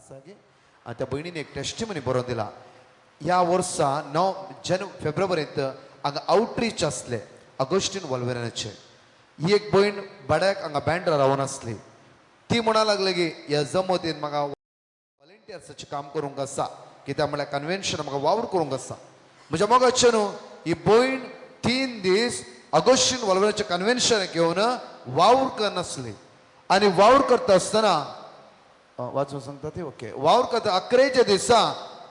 आसा की आनी त्या भयणीन एक टेस्टिमनी बरोवन दिला. ह्या वर्सा 9 फेब्रुवारींत हांगा आवटरीच आसले अगोस्टीन वॉल्वेराचे. ही एक भयण भाड्याक हांगा बँड्रा रावन आसली. ती म्हणा लागली की ह्या जमतीन म्हाका व्हॉलेंटियर्साचें काम करूंक आसा, कित्याक म्हळ्यार कन्वेन्शन म्हाका वावर करूंक आसा. म्हज्या मोगाचें न्हू ही भयण 3 दीस अगोस्टीन वॉल्वेराचें कन्वेन्शन घेवन वावर करनासली. आनी वावर करता आसतना वाचून सांगता ती ओके वावर करता 11च्या दिसा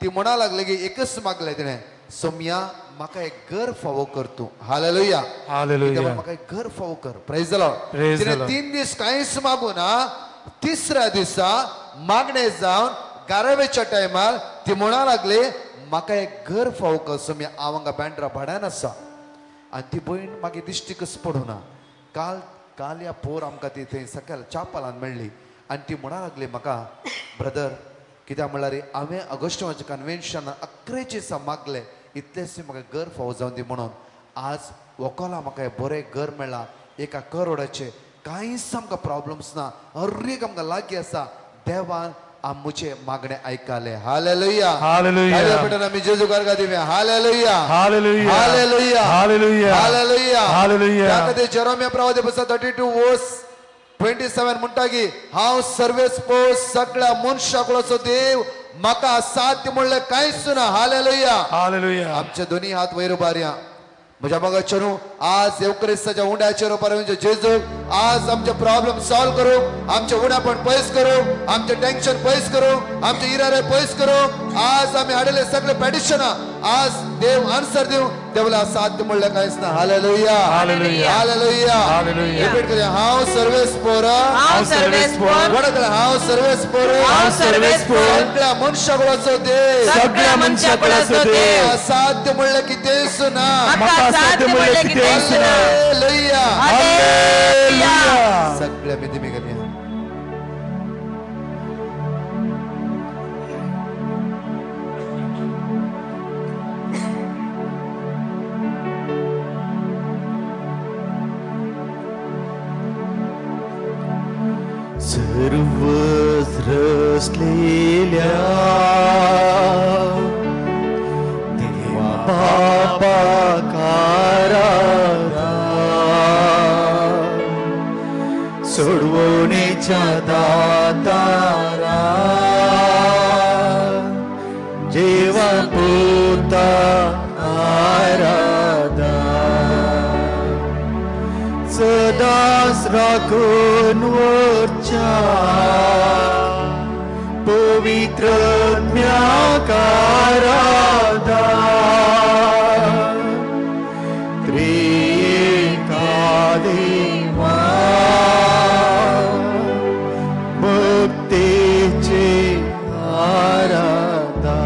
ती म्हणा लागली की एकच मागलें तिणें, सोम्या म्हाका एक घर फावो कर तूं. हालेलुया. हालेलुया. म्हाका एक घर फावो कर. Praise the Lord. तिणें 3 दीस कांयच मागू ना. तिसऱ्या दिसा मागणे जावन गारावेच्या टायमार ती म्हणा लागली म्हाका एक घर फावो कर सोम्या, हांव हांगा बँड्रा भाड्यान आसा. आनी ती भयण मागीर दिश्टीकच पडूं ना. काल काल ह्या पोर आमकां ती थंय सकयल चापालान मेळ्ळी आनी ती म्हणा लागली म्हाका, ब्रदर कित्याक म्हणल्यार हांवें ऑगस्टाचें कन्वेन्शन 11 दिसा मागलें, इतलेंच म्हाका घर फावो जावन दी म्हणून. आज वोकोला म्हाका बरें घर मेळ्ळां, 1 करोडाचें, कांयच आमकां प्रॉब्लम्स ना, हर एक आमकां लागीं आसा. देवान आमचे मागणे आयकले. हालेलुया. हालेलुया. आमी जेजू गारगा दिवया. Hallelujah. Hallelujah. Hallelujah. Hallelujah. Hallelujah. Hallelujah. त्या खातीर जेरोमिया प्रवादी पुस्तक 32:27 म्हणटा की हांव सर्वेस्पोर सगळ्या मनशाकुळाचो देव, म्हाका असाध्य म्हणलें कांयच ना. हालेलुया. हालेलुया. आमचे दोनी हात वयर उबारया. म्हज्या मोगाचें न्हू आज येवक्रिस्ताच्या उंड्याचेर उबारून जेजूक आज आमचे प्रॉब्लम सॉल्व करूं, आमचे उणापण पयस करूं, आमचे टेन्शन पयस करूं, आमचे इरारे पयस करूं. आज आमी हाडिल्ले सगळे पेटिशनां आज देव आन्सर दिवं. देवला असाध्य म्हणलें कांयच ना. Hallelujah. Hallelujah. Hallelujah. Hallelujah. Repeat करूया. हांव सर्वेस्पोर, हांव सर्वेस्पोर, हांव सर्वेस्पोर, हांव सर्वेस्पोर, सगळ्या मनशाकुळाचो देव, सगळ्या मनशाकुळाचो देव, असाध्य म्हणलें कितेंच ना. असाध्य म्हणलें कितेंच ना. हालेलुया. हालेलुया. सगळ्या मिदिमी करूया. सर्वच रचलेल्या देवा बापा काराधा, सोडवणेच्या दातारा, जेवा पुता आराधा, सदांच राखून वरच्या पवित्र ज्ञाकाराधा, त्रिएका देवा भक्तीची आराधा.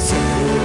सगळे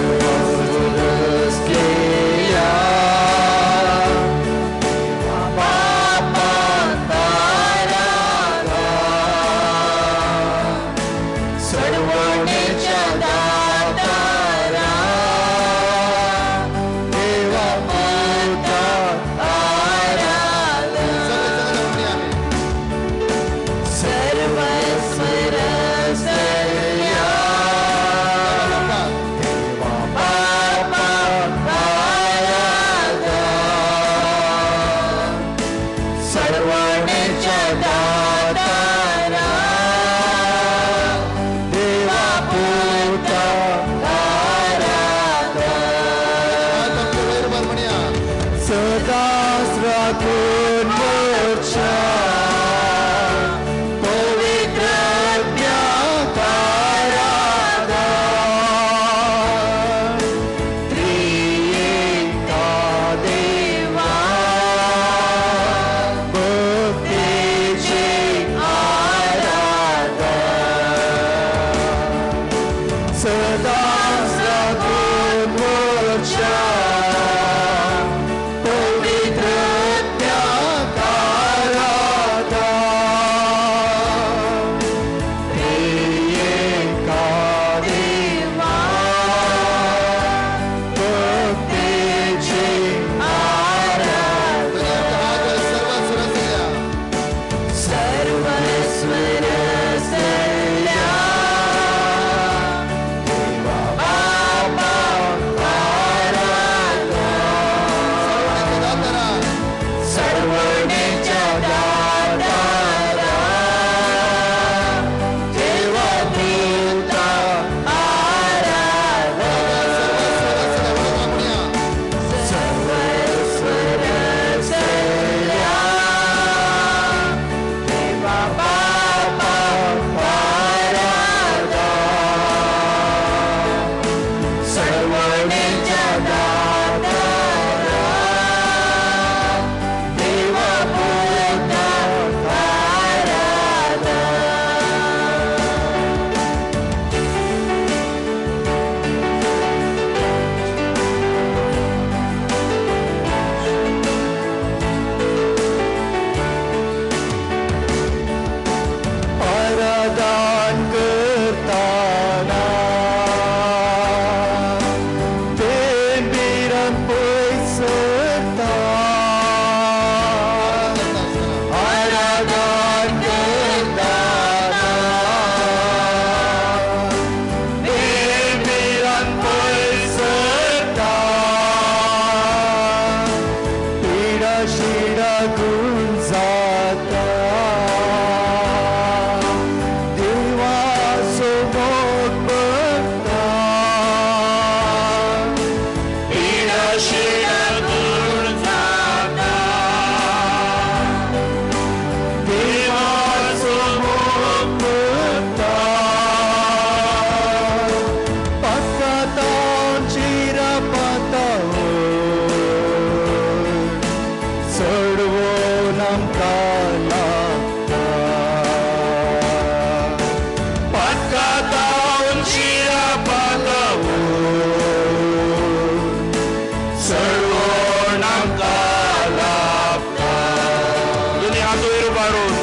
उबारून.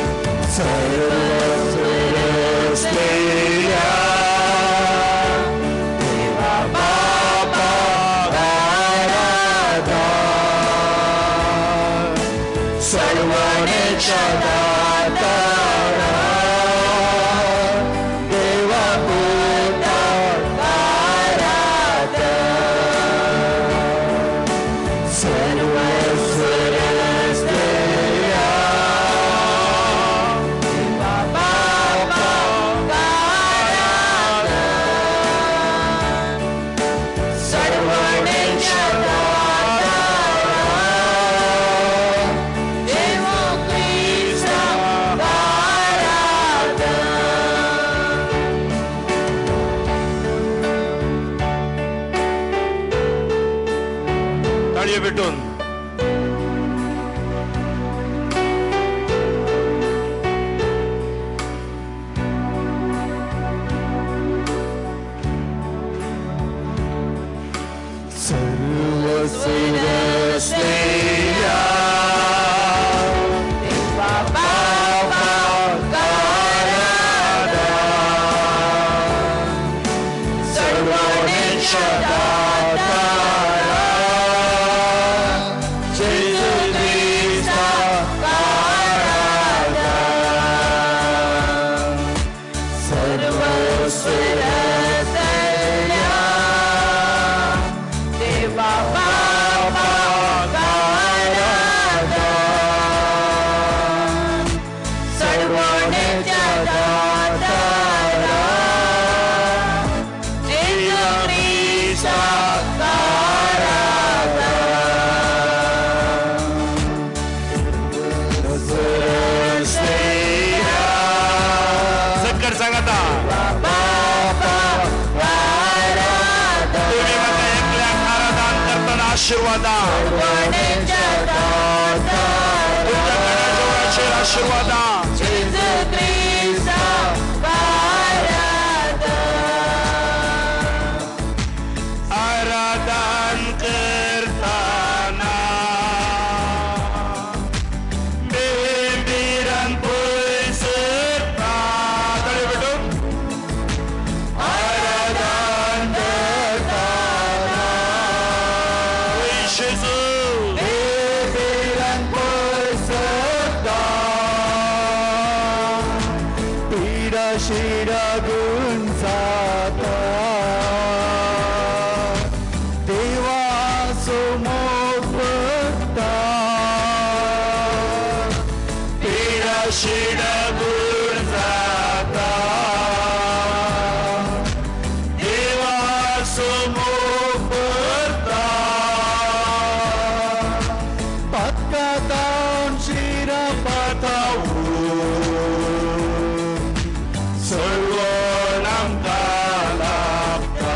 सर्व देवा बापा आराधन, सर्वणेच्या दातारा देवा पुता आराधन, सर्व सुरसलेल्या देवा बापा आराधन, सर्वणेच्या दातारा देवा क्रिस्ता आराधन. ताळयो भेटून. सर्व सुरसलेल्या देवा बापा आराधन, सर्वणेच्या दातारा जेजू क्रिस्ता आराधन, सर्व सुरसलेल्या देवा बापा आराधन, सर्वणेच्या दातारा जेजू क्रिस्ता आराधन. सुरसलेल्या सक्कर सांगता बापा आराधन, तुम्ही म्हाका एकल्याक आराधन करतना आशीर्वादा, सर्वणेच्या दातारा तुमच्या घराजवळाचेर आशीर्वादा. जेजू क्रिस्ता आराधन. आराधन करताना बेबिरान पयस सरता. ताळयो भेटून. आराधन करताना जेजू बेबिरान पसरता, पीडा शिडा गुण जाता, देवा समोर पडता, पीडा शिडा गुण जाता, देवा समोर पडता. पत्कातान शिरा पातावून सर्व आमकां लाभता,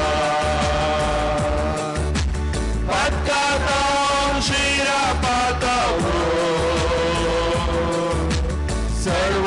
पदकातां शिरा पातावून सर्व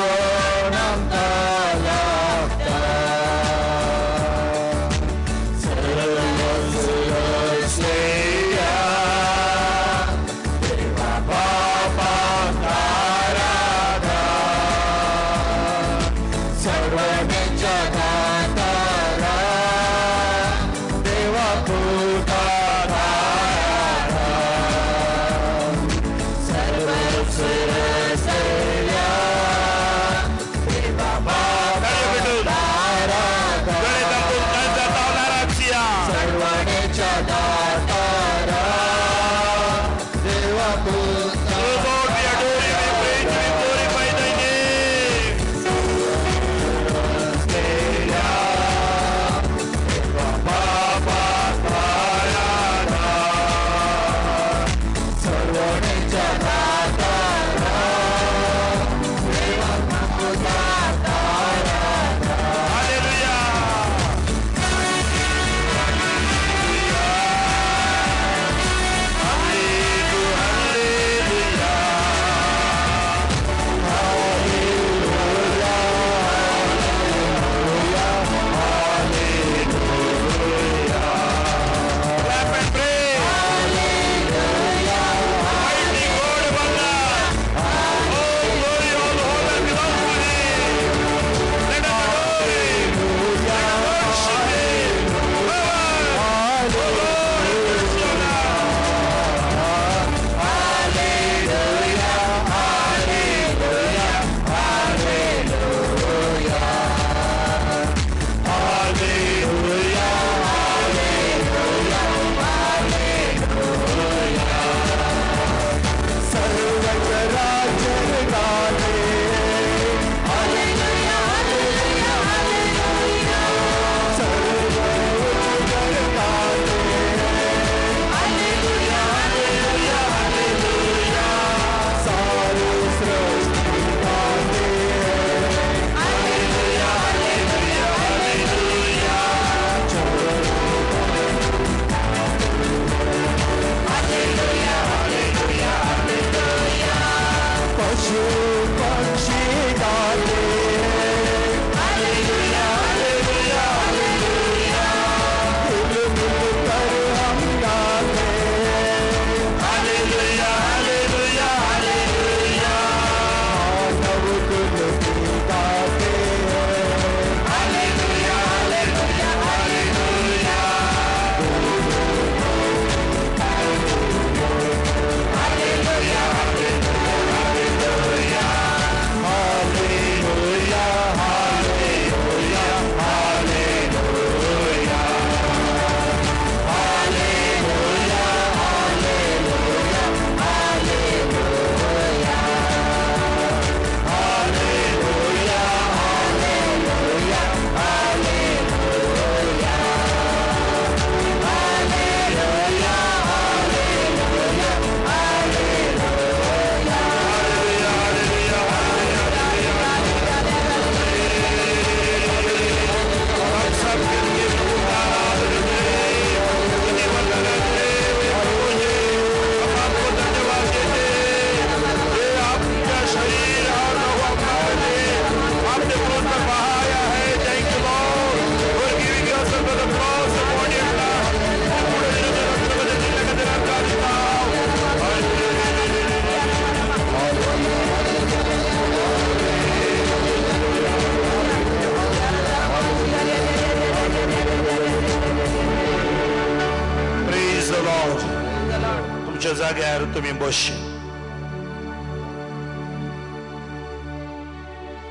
जाग्यार तुमी बसचे,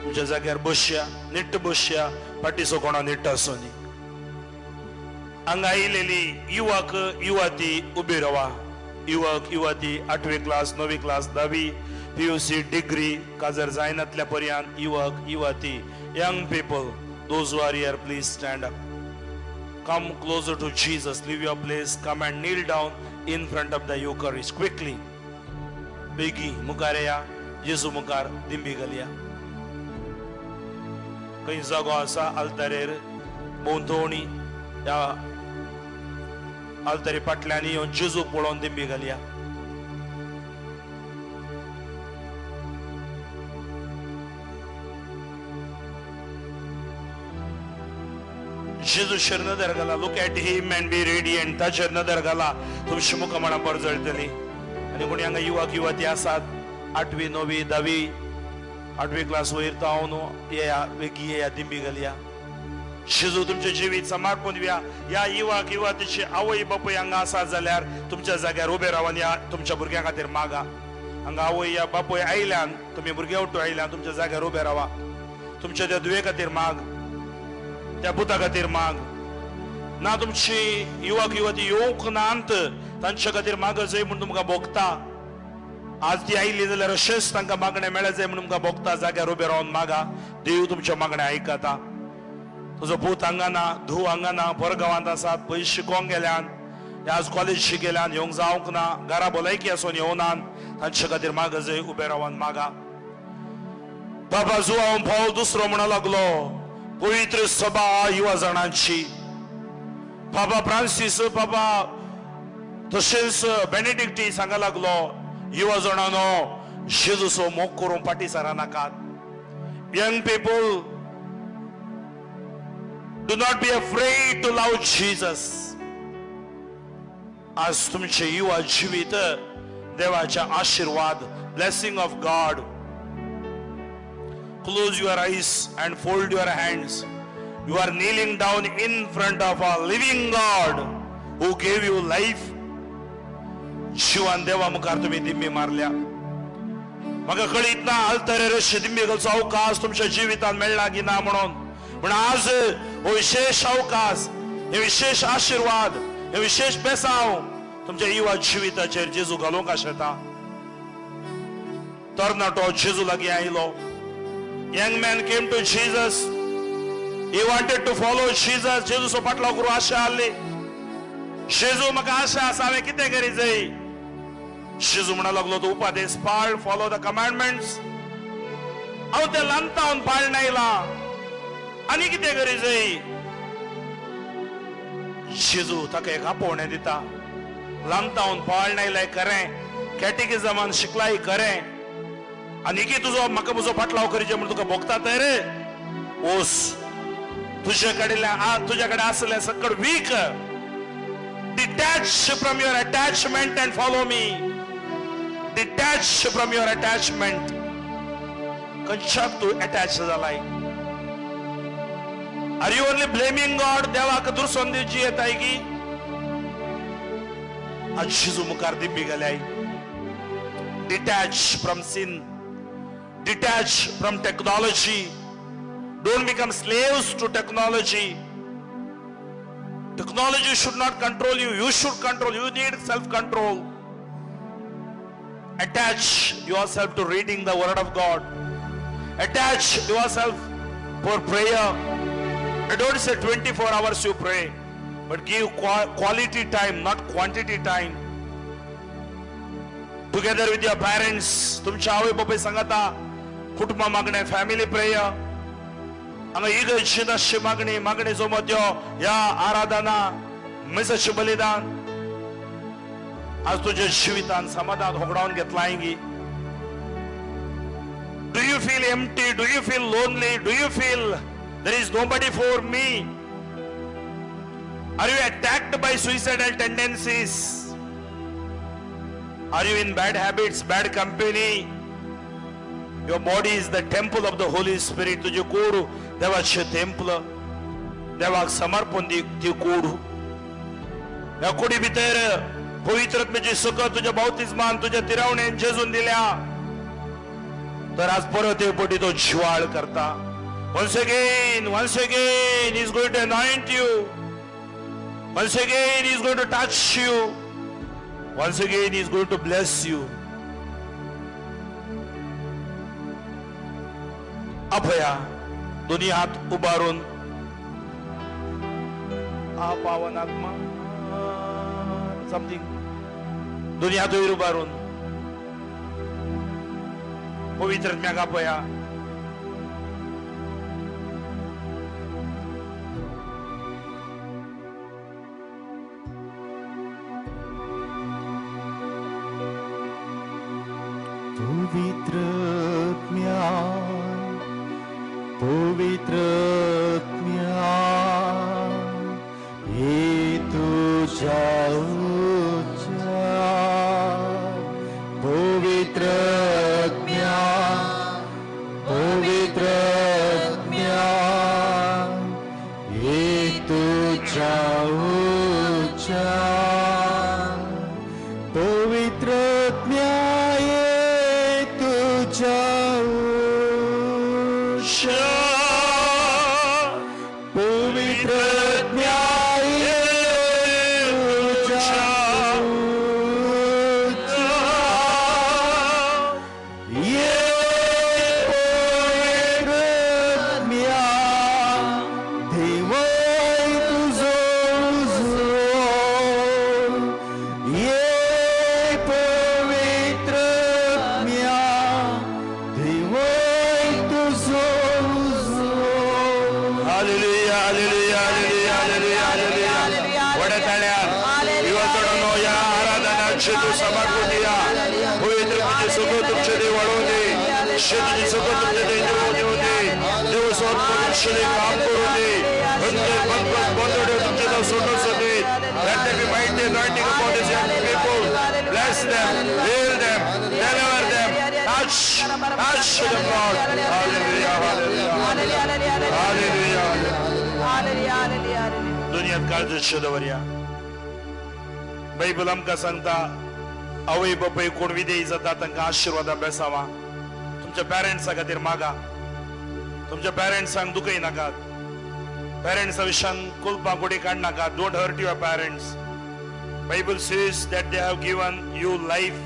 तुमच्या जाग्यार बसया, निट्ट बसया, फाटीचो कोणा निट्ट आसूं दी. हांगा आयिल्ली युवक युवती उबी रावा. युवक युवती 8वी क्लास, 9वी क्लास, 10वी, PUC, degree काजर जायनातल्या पर्यंत युवक युवती, young people, those who are here, please stand up. Come closer to Jesus. Leave your place. Come and kneel down in front of the Eucharist quickly. बेगी मुखार या, जेजू मुखार दिंबी घालया. खंय जागो आसा आल्तारेर भोंवतणी ह्या आल्तारे फाटल्यान येवन जेजू पळोवन दिंबी घालया. जेजूचेर नदर घाला. Look at him and be radiant. ताचेर नदर घाला, तुमची मुखामळां परजळटली. आनी कोणी हांगा युवक युवती आसात, 8वी 9वी 10वी, 8वी क्लास वयर तावन येया, बेगी येया, दिंबी घालया. जेजू तुमचें जिवीत समर्पण दिवया. ह्या युवक युवतीची आवय बापूय हांगा आसा जाल्यार तुमच्या जाग्यार उबे रावन या तुमच्या भुरग्यां खातीर मागा. हांगा आवय या बापूय आयल्यान, तुमी भुरग्यां उठू आयल्यान तुमच्या जाग्यार उबे रावा. तुमच्या त्या धुवे खातीर माग, त्या पुता खातीर माग. ना तुमची युवक युवती येवंक नात तांच्या खातीर माग जाय म्हूण तुमकां भोगता. आज ती आयली जाल्यार अशेंच तांकां मागणें मेळत जाय म्हूण तुमकां भोगता. जाग्यार उबे रावन मागा, देव तुमच्या मागणें आयकता. तुजो पूत हांगा ना, धूव हांगा ना, परगांवांत आसात, पयस शिकोंक गेल्यान, आज कॉलेज शिकेल्यान, येवंक जावंक ना, घरा भलायकी आसून येवनान, तांचे खातीर माग जाय, उबे रावन मागा. बाबा जुआंव भाव दुसरो म्हणा लागलो, पवित्र सभा युवा जाणांची. बाबा फ्रांसीस, बाबा तशेंच बेनेडिक्टी सांगा लागलो, युवा जाणांनो जेजूचो मोग करूंक फाटीं सरा नाकात. Young people, do not be afraid to love Jesus. आज तुमचे युवा जिवीत देवाच्या आशीर्वाद, blessing of God. Close your eyes and fold your hands. You are kneeling down in front of a living God who gave you life. जिवान देवा मुखार तुम्ही दिंबी मारल्या. म्हाका कळीत ना आल्तारेर अशी दिंबी घालचो अवकाश तुमच्या जिवितान मेळ्ळा की ना म्हणून, पूण आज हो विशेष अवकाश, हे विशेष आशीर्वाद, हे विशेष बेसांव तुमच्या युवा जिविताचेर जेजू घालूंक आशेता. तरणाटो जेजू लागीं आयलो. Young man came to Jesus. He wanted to follow Jesus. जेजूचो फाटलाव करूं आशा आसली. जेजू म्हाका आशा आसा, हांवें कितें करी जाय? जेजू म्हणा लागलो, तूं उपादेश पाळ, फॉलो the commandments. हांव तें ल्हानतावन पाळण आयलां, आनी कितें करी जाय? जेजू ताका एक आपोवणें दिता. ल्हानतावन पाळण आयलाय खरें, कॅटेकिजमान शिकलाय खरें, आनी की तुजो म्हाका म्हजो फाटलाव करीचे म्हूण तुका भोगता तर ओस तुजे कडल्यान, तुज्या कडेन आसलें सकड weak. Detach from your attachment and follow me. Detach from your attachment. खंयच्याक तूं अटॅच जालाय? Are you only blaming God? देवाक दुरसोन दिवची येताय की आज जेजू मुखार दिंबी घाल्याय. Detach from sin. Detach from technology. Don't become slaves to technology. Technology should not control you. You should control. You need self-control. Attach yourself to reading the Word of God. Attach yourself for prayer. I don't say 24 hours you pray, but give quality time, not quantity time. Together with your parents, तुमच्या आवय बापूय सांगता कुटुंबा मागणे, family prayer. हांगा इगर्जेंत आसची मागणी, मागणेचो मध्य ह्या आराधना, मिसाचें बलिदान. आज तुज्या जिवितान समाधान होगडावन घेतलां गी? Do you feel empty? Do you feel lonely? Do you feel there is nobody for me? Are you attacked by suicidal tendencies? Are you in bad habits, bad company? Your body is the temple of the Holy Spirit. तुझे कोडू देवाचे temple, देवाक समर्पण दी ती कोडू. ह्या कोडी भितर पवित्र आत्म्याची सुख तुझ्या बाप्तिस्मान तुझ्या तिरावणेन जेजून दिल्या. तर आज परत एक पटी तो जिवाळ करता. Once again, once again, he is going to anoint you. Once again, he is going to touch you. Once again, he is going to bless you. अभया दोन्ही हात उभारून आ पावन आत्मा समथिंग, दोन्ही हात वयर उबारून पवित्र आत्म्याक आपया. पवित्र आत्म्या, पवित्र आत्म्या, ये तुझ्या उच्चा. पवित्र आत्म्या, पवित्र आत्म्या, ये तुझ्या उच्चा. पवित्र आत्म्या, ये तुझ्या उच्चा. पवित्र आत्म्या, ये तुझ्या उच्चा. ये पवित्र आत्म्या, देवय तुझो उजवो. ये पवित्र आत्म्या, देवय तुझो उजवो. Hallelujah, hallelujah, hallelujah, hallelujah, hallelujah. व्हड्या ताळ्यान युवा ह्या आराधनाचे तूं समर्पण दिया. पवित्र तुझे सुख तुमचे देव वाडोवं दी. तुझे सुख तुमचे देव देव दिवं दी. देव स्वत मनुष्य काम करूं दी. बंद तुमचे नाव सोडून सोदी. Let there be mighty anointing upon these young people. Bless them, heal them, deliver them, touch, touch them, Lord. Hallelujah, hallelujah, hallelujah. दुनियात काळजो दवरया. बायबल आमकां सांगता आवय बापूय कोण विदेयी जाता तांकां आशिर्वादा बेसावा. तुमच्या पॅरंट्सा खातीर मागा. तुमच्या पॅरंट्सांक दुखय नाकात. पॅरंट्सा विशयान कुलपां कुडी काडनाकात. Don't hurt your parents. Bible says that they have given you life.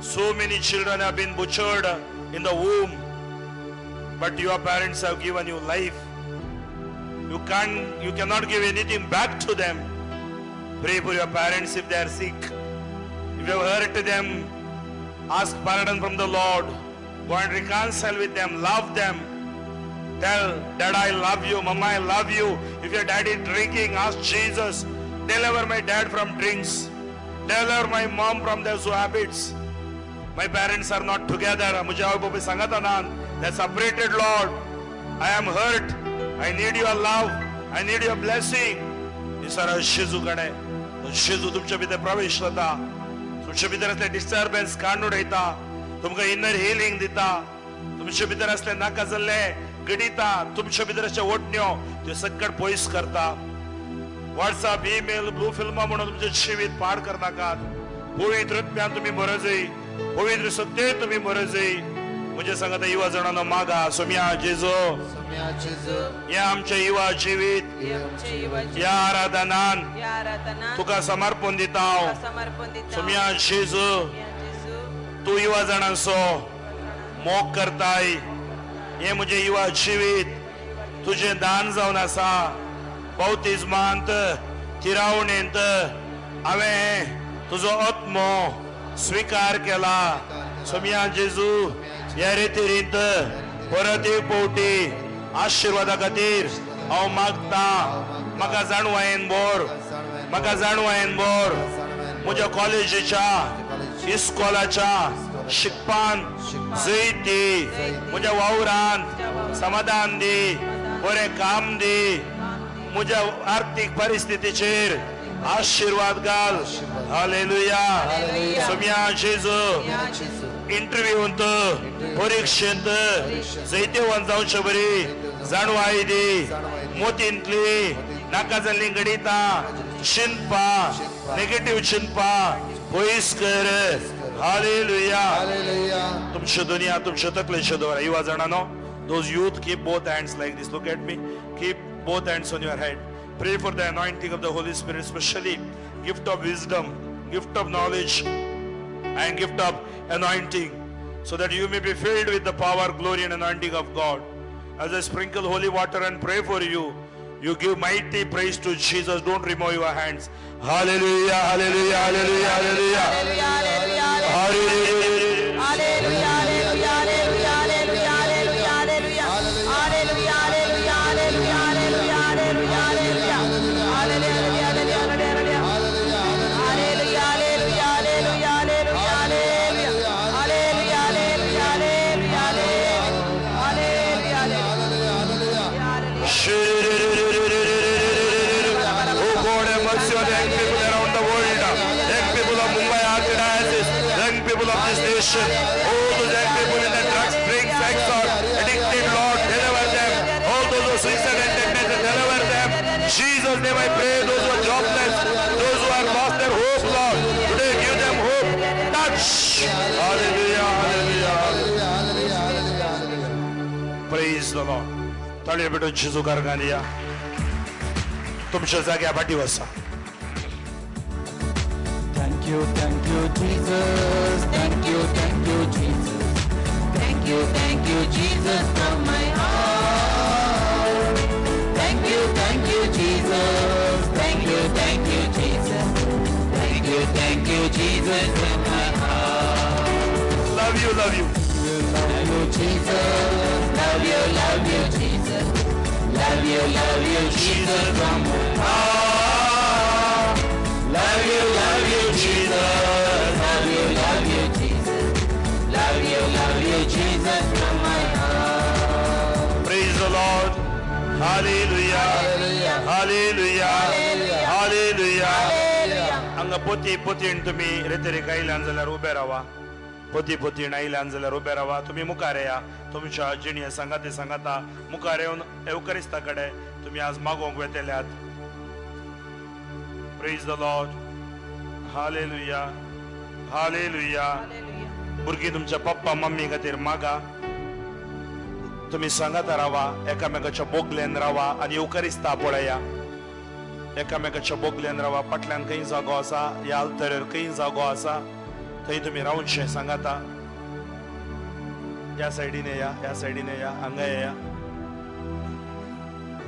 So many children have been butchered in the womb, but your parents have given you life. You cannot give anything back to them. Pray for your parents if they are sick. If you have hurt them, ask pardon from the Lord. Go and reconcile with them. Love them. Tell, Dad, I love you. Mama, I love you. If your daddy is drinking, ask Jesus, deliver my dad from drinks. Deliver my mom from those habits. My parents are not together. Mujhe आवय बापूय सांगता ना, they are separated, Lord. I am hurt. I need your love. I need your blessing. निसर्ग जेजू कडे, जेजू तुमच्या भितर प्रवेश जाता. तुमच्या भितर असले डिस्टर्बन्स काडून उडयता. तुमकां इनर हिलिंग दिता. तुमच्या भितर असले नाका जाल्ले घडिता. तुमच्या भितर असले ओटण्यो त्यो सकट पयस करता. व्हॉट्सअप, ईमेल, ब्लू फिल्मां म्हणून तुमचें जिवीत पाड करनाकात. पवित्र आत्म्यान तुमी बरजय, पवित्र सत्तेन तुमी बरजय. म्हणजे सांगता युवा जणांना मागा. सोम्या जेजू, या आमचे युवा जिवीत या आराधनान तुका समर्पण दिता. सोम्या जेजू, तूं युवा जाणांचो मोग करताय. हे म्हजें युवा जिवीत तुजें दान जावन आसा. बाप्तिस्मांत तिरावणेंत हांवें तुजो आत्मो स्विकार केला. सोम्या जेजू, ह्या रेतीरींत परत एक फावटी आशिर्वादा खातीर हांव मागता. म्हाका जाणवायेन बोर, म्हाका जाणवायेन बोर. म्हज्या कॉलेजीच्या, इस्कॉलाच्या शिकपान जैत दी. म्हज्या वावरान समाधान दी, बरें काम दी. म्हज्या आर्थीक परिस्थितीचेर आशिर्वाद घाल. हालेलुया. सोम्या जेजू, इंटरव्यूंत, परिक्षेंत जैतेवंत जावचे बरी जाणवाय दी. मोतींतली नाका जाल्लीं घडितां चिंतपा, नेगेटिव्ह चिंतपा पयस कर. हालेलुया. तुमच्यो दुनिया तुमच्यो तकलेच्यो दवरा. युवा जाणांनो, those youth keep both hands like this. Look at me. Keep both hands on your head. Pray for the anointing of the Holy Spirit, especially gift of wisdom, gift of knowledge, and gift of anointing, so that you may be filled with the power, glory, and anointing of God. As I sprinkle holy water and pray for you, you give mighty praise to Jesus. Don't remove your hands. Hallelujah, hallelujah, hallelujah, hallelujah. Hallelujah, hallelujah, hallelujah, hallelujah, hallelujah, hallelujah, hallelujah, hallelujah, hallelujah, hallelujah, hallelujah, hallelujah, hallelujah, hallelujah, hallelujah, hallelujah, hallelujah, hallelujah, hallelujah, hallelujah. Oh God, have mercy on the young people around the world, young people of Mumbai Archdiocese, young people of this nation, all those young people in the drugs, drink, sex or addicted, Lord, deliver them. All those who are suicide and tempted, deliver them. Jesus' name I pray, those who are jobless, those who have lost their hope, Lord, today give them hope. Touch. Hallelujah, hallelujah, hallelujah. Praise the Lord. ताळयो पेटोवन जेजू कारगानिया. तुमच्या जाग्या फाटी वसा. Thank you, Jesus. Thank you, Jesus. Thank you, Jesus, from my heart. Thank you, Jesus. Thank you, Jesus. Thank you, Jesus, from my heart. Love you, love you. Love you, Jesus. Love you, Jesus. Love you, Jesus, from my heart. Love you, Jesus. Love you, Jesus. Love you, Jesus, from my heart. Praise the Lord. Hallelujah. Hallelujah. Hallelujah. हांगा पोती पोतीन तुमी रेतेरीक आयल्यान जाल्यार उबे रावा. पोती पोतीन आयल्यान जाल्यार उबे रावा. तुमी मुखार येया. तुमच्या जिणये सांगाती सांगाता मुखार येवन एवकरिस्ता कडेन तुमी आज मागोवंक वेतल्यात. Praise the Lord. Hallelujah. Hallelujah. भुरगीं तुमच्या पप्पा मम्मी खातीर मागा. तुमी सांगाता रावा, एकामेकाच्या बोगल्यान रावा आनी येवकरिस्ता पळया. एकामेकाच्या बोगल्यान रावा. फाटल्यान खंय जागो आसा, ह्या आल्तरेर खंय जागो आसा थंय तुमी रावचें सांगाता. ह्या सायडीन येया, ह्या सायडीन येया, हांगा येया.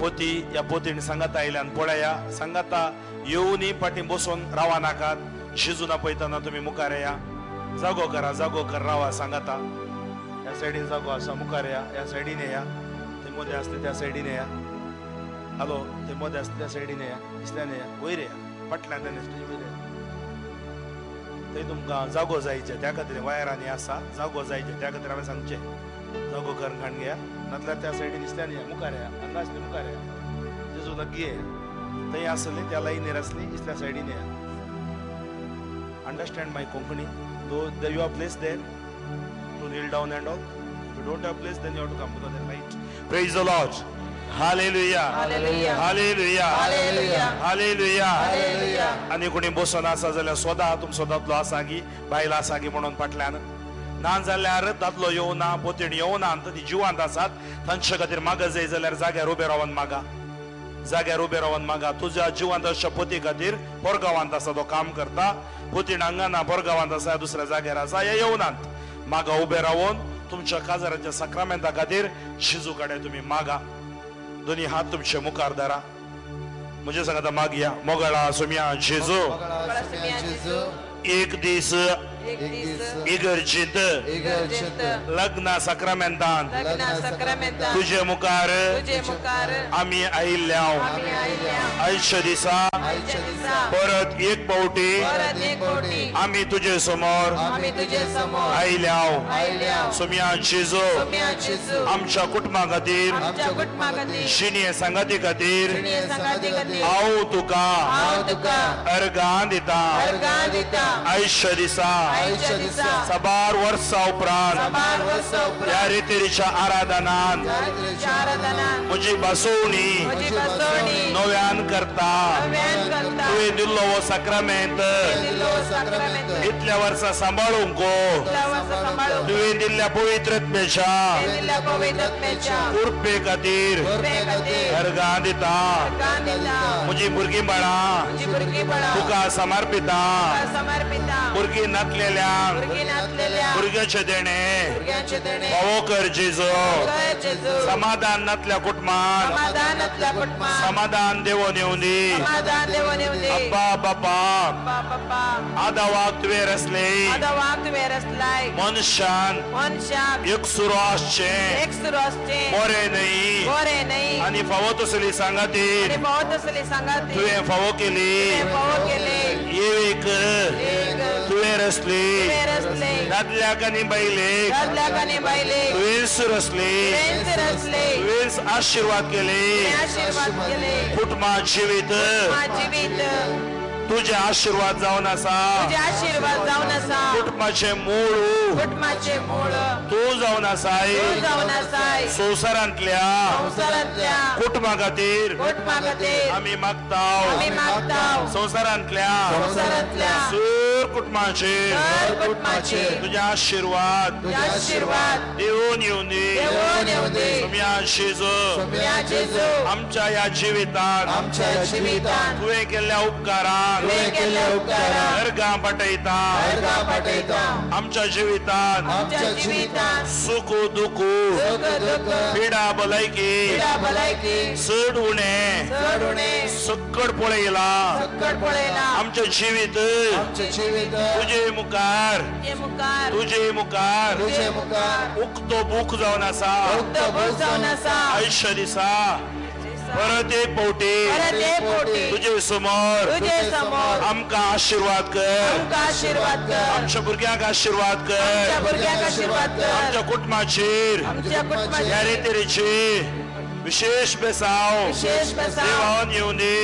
पोती ह्या पोतीन सांगाता आयल्यान पळया. सांगाता येवनूय फाटीं बसून रावा नाकात. शिजून पळयतना तुमी मुखार येया. जागो करा, जागो कर, रावा सांगाता. ह्या सायडीन जागो आसा, मुखार येया. ह्या सायडीन येया. ते मोदें आसले त्या सायडीन येया. हॅलो, ते मोदें आसले त्या सायडीन येया. इसल्यान येया, वयर येया. फाटल्यान वयर येया. थंय तुमकां जागो जायचे त्या खातीर वायरांनी आसा जागो जायचे त्या खातीर हांवें सांगचें जागो कर खाण घेया. नातल्यार त्या सायडीन इसल्यान येया, मुखार येया. हांगा आसली मुखार येया. जेजू लागीं येया. थंय आसली त्या लायनीर आसली इसल्या सायडीन येया. Understand my Konkani? Though you have place there to kneel down and all. If you don't have place, then you have to come because they're right. Praise the Lord. Hallelujah. Hallelujah. Hallelujah. Hallelujah. Hallelujah. Hallelujah. आनी कोणी बसून आसा जाल्यार स्वता तुमचो दादलो आसा की बायल आसा की म्हणून फाटल्यान ना जाल्यार दादलो येवना, पोतीण येवना, ती जिवांत आसात तांचे खातीर मागा जाय जाल्यार जाग्यार उबे रावन मागा. जाग्यार उबे रावन मागा. तुज्या जिवांत अशा पोती खातीर पोरगांवांत आसा तो काम करता, पोतीण हांगा ना, पोरगांवांत आसा, दुसऱ्या जाग्यार आसा, हे येवनात. मागा उबे रावन तुमच्या काजाराच्या साक्रामेंता खातीर शिजू कडेन तुमी मागा. दोनी हात तुमचे मुखार धरा. म्हजे सांगता मागया. मोगळा सुम्या जेजू, एक दीस इगर्जीत लग्ना साक्रामेंतान तुजे मुखार आमी आयिल्ल्या आयच्या दिसा परत एक फावटी आमी तुजे समोर आयल्या. सुम्या जेजू, आमच्या कुटुंबा खातीर, जिणे सांगाती खातीर हांव तुका अर्गां दिता. आयच्या दिसा आयच्या दिसा साबार वर्सां उपरांत ह्या रितीच्या आराधनान म्हजी बसवणी नव्यान करता. तुवें दिल्लो हो साक्रामेंत इतल्या वर्सां सांबाळूंक तुवें दिल्ल्या पवित्रत्मेच्या कृपे खातीर अर्गां दिता. म्हजी भुरगीं बाळां तुका समर्पिता. भुरगीं नातलेल्यांक भुरग्याचें देणें फावो कर जेजू. समाधान नातल्या कुटुंबान समाधान देवोन येवंदी. अब्बा बापा आदावाक तुवें रचले मनशान एकसुरो आसचें बरें न्हय आनी फावो तसली सांगाती तुवें फावो केली. एक तुवें रचली दादल्याक आनी बायलेक तुवेंच रचली तुवेंच आशिर्वाद केले. कुटुंबा जिवीत तुझे आशीर्वाद जावन आसा. कुटुंबाचे मूळ तूं जावन आसाय. संवसारांतल्या कुटुंबा खातीर आमी मागता. संवसारांतल्या सर कुटुंबाचेर तुझे आशीर्वाद देवून येवंदी. आमच्या ह्या जिवितान तुवें केल्ल्या उपकारान अर्गां पाठयता. आमच्या जिवितान सुख दुःख पिडा भलायकी चड उणें सक्कड पळयला. आमचें जिवीत तुजे मुखार तुजे मुखार उक्तो बूक जावन आसा. आयुश्य दिसा परत एक फावटी तुजे समोर आमकां आशीर्वाद कर. आमच्या भुरग्यांक आशीर्वाद कर. आमच्या कुटुंबाचेर ह्या रितीची विशेष बेसाव देवान येवंदी.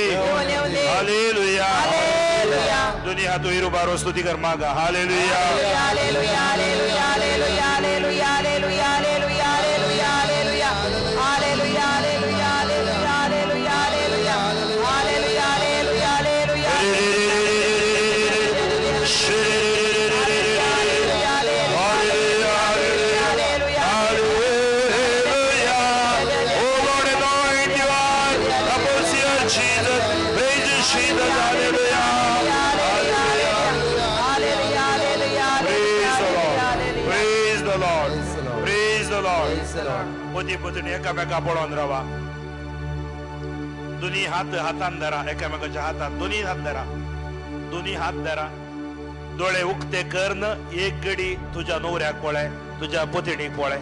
हालेलुया. दोन्ही हात वयर उबारून स्तुती कर मागा. Hallelujah. Hallelujah. Hallelujah. Hallelujah. Hallelujah. Hallelujah. Hallelujah. Hallelujah. Hallelujah. Hallelujah. Hallelujah. Hallelujah. Hallelujah. Hallelujah. Hallelujah. Oh Lord, anoint your couples here, Jesus. Praise Jesus. Hallelujah. Praise the Lord. Praise the Lord. Praise the Lord. पती पत्नी एकामेका पळोवन रावा. दोन्ही हात हातान धरा. एकामेकाच्या हातात दोन्ही हात धरा. दोन्ही हात धरा. दोळे उक्ते करन एक गडी तुझ्या नवऱ्याक पळय, तुझ्या पतिणीक पळय.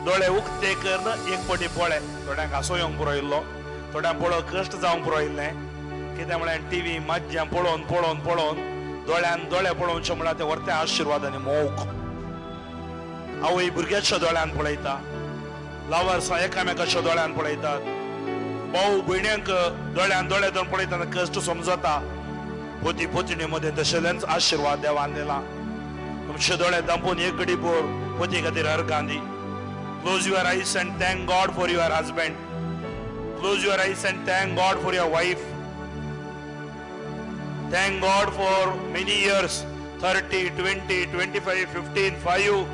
दोळे उक्ते करन एक पटी पळय. थोड्यांक हांसो येवंक पुरो इल्लो, थोड्यांक पळोवंक कश्ट जावंक पुरो इल्लें. कित्याक म्हळ्यार टिवी माध्यम पळोवन पळोवन पळोवन दोळ्यान दोळे पळोवचें म्हळ्यार ते व्हरते आशिर्वाद आनी मोग. आवय भुरग्याच्या दोळ्यान पळयता, लवर्सां एकामेकाच्या दोळ्यान पळयतात, भाऊ भयण्यांक दोळ्यान दोळे धरून पळयतना कश्ट समजता. पोती पोतिणी मदें तशेंच आशिर्वाद देवान दिला. तुमचे दोळे दांपून एक घडी पोर पोती खातीर अर्गां दी. Close your eyes and thank God for your husband. Close your eyes and thank God for your wife. Thank God for many years, 30, 20, 25, 15, 5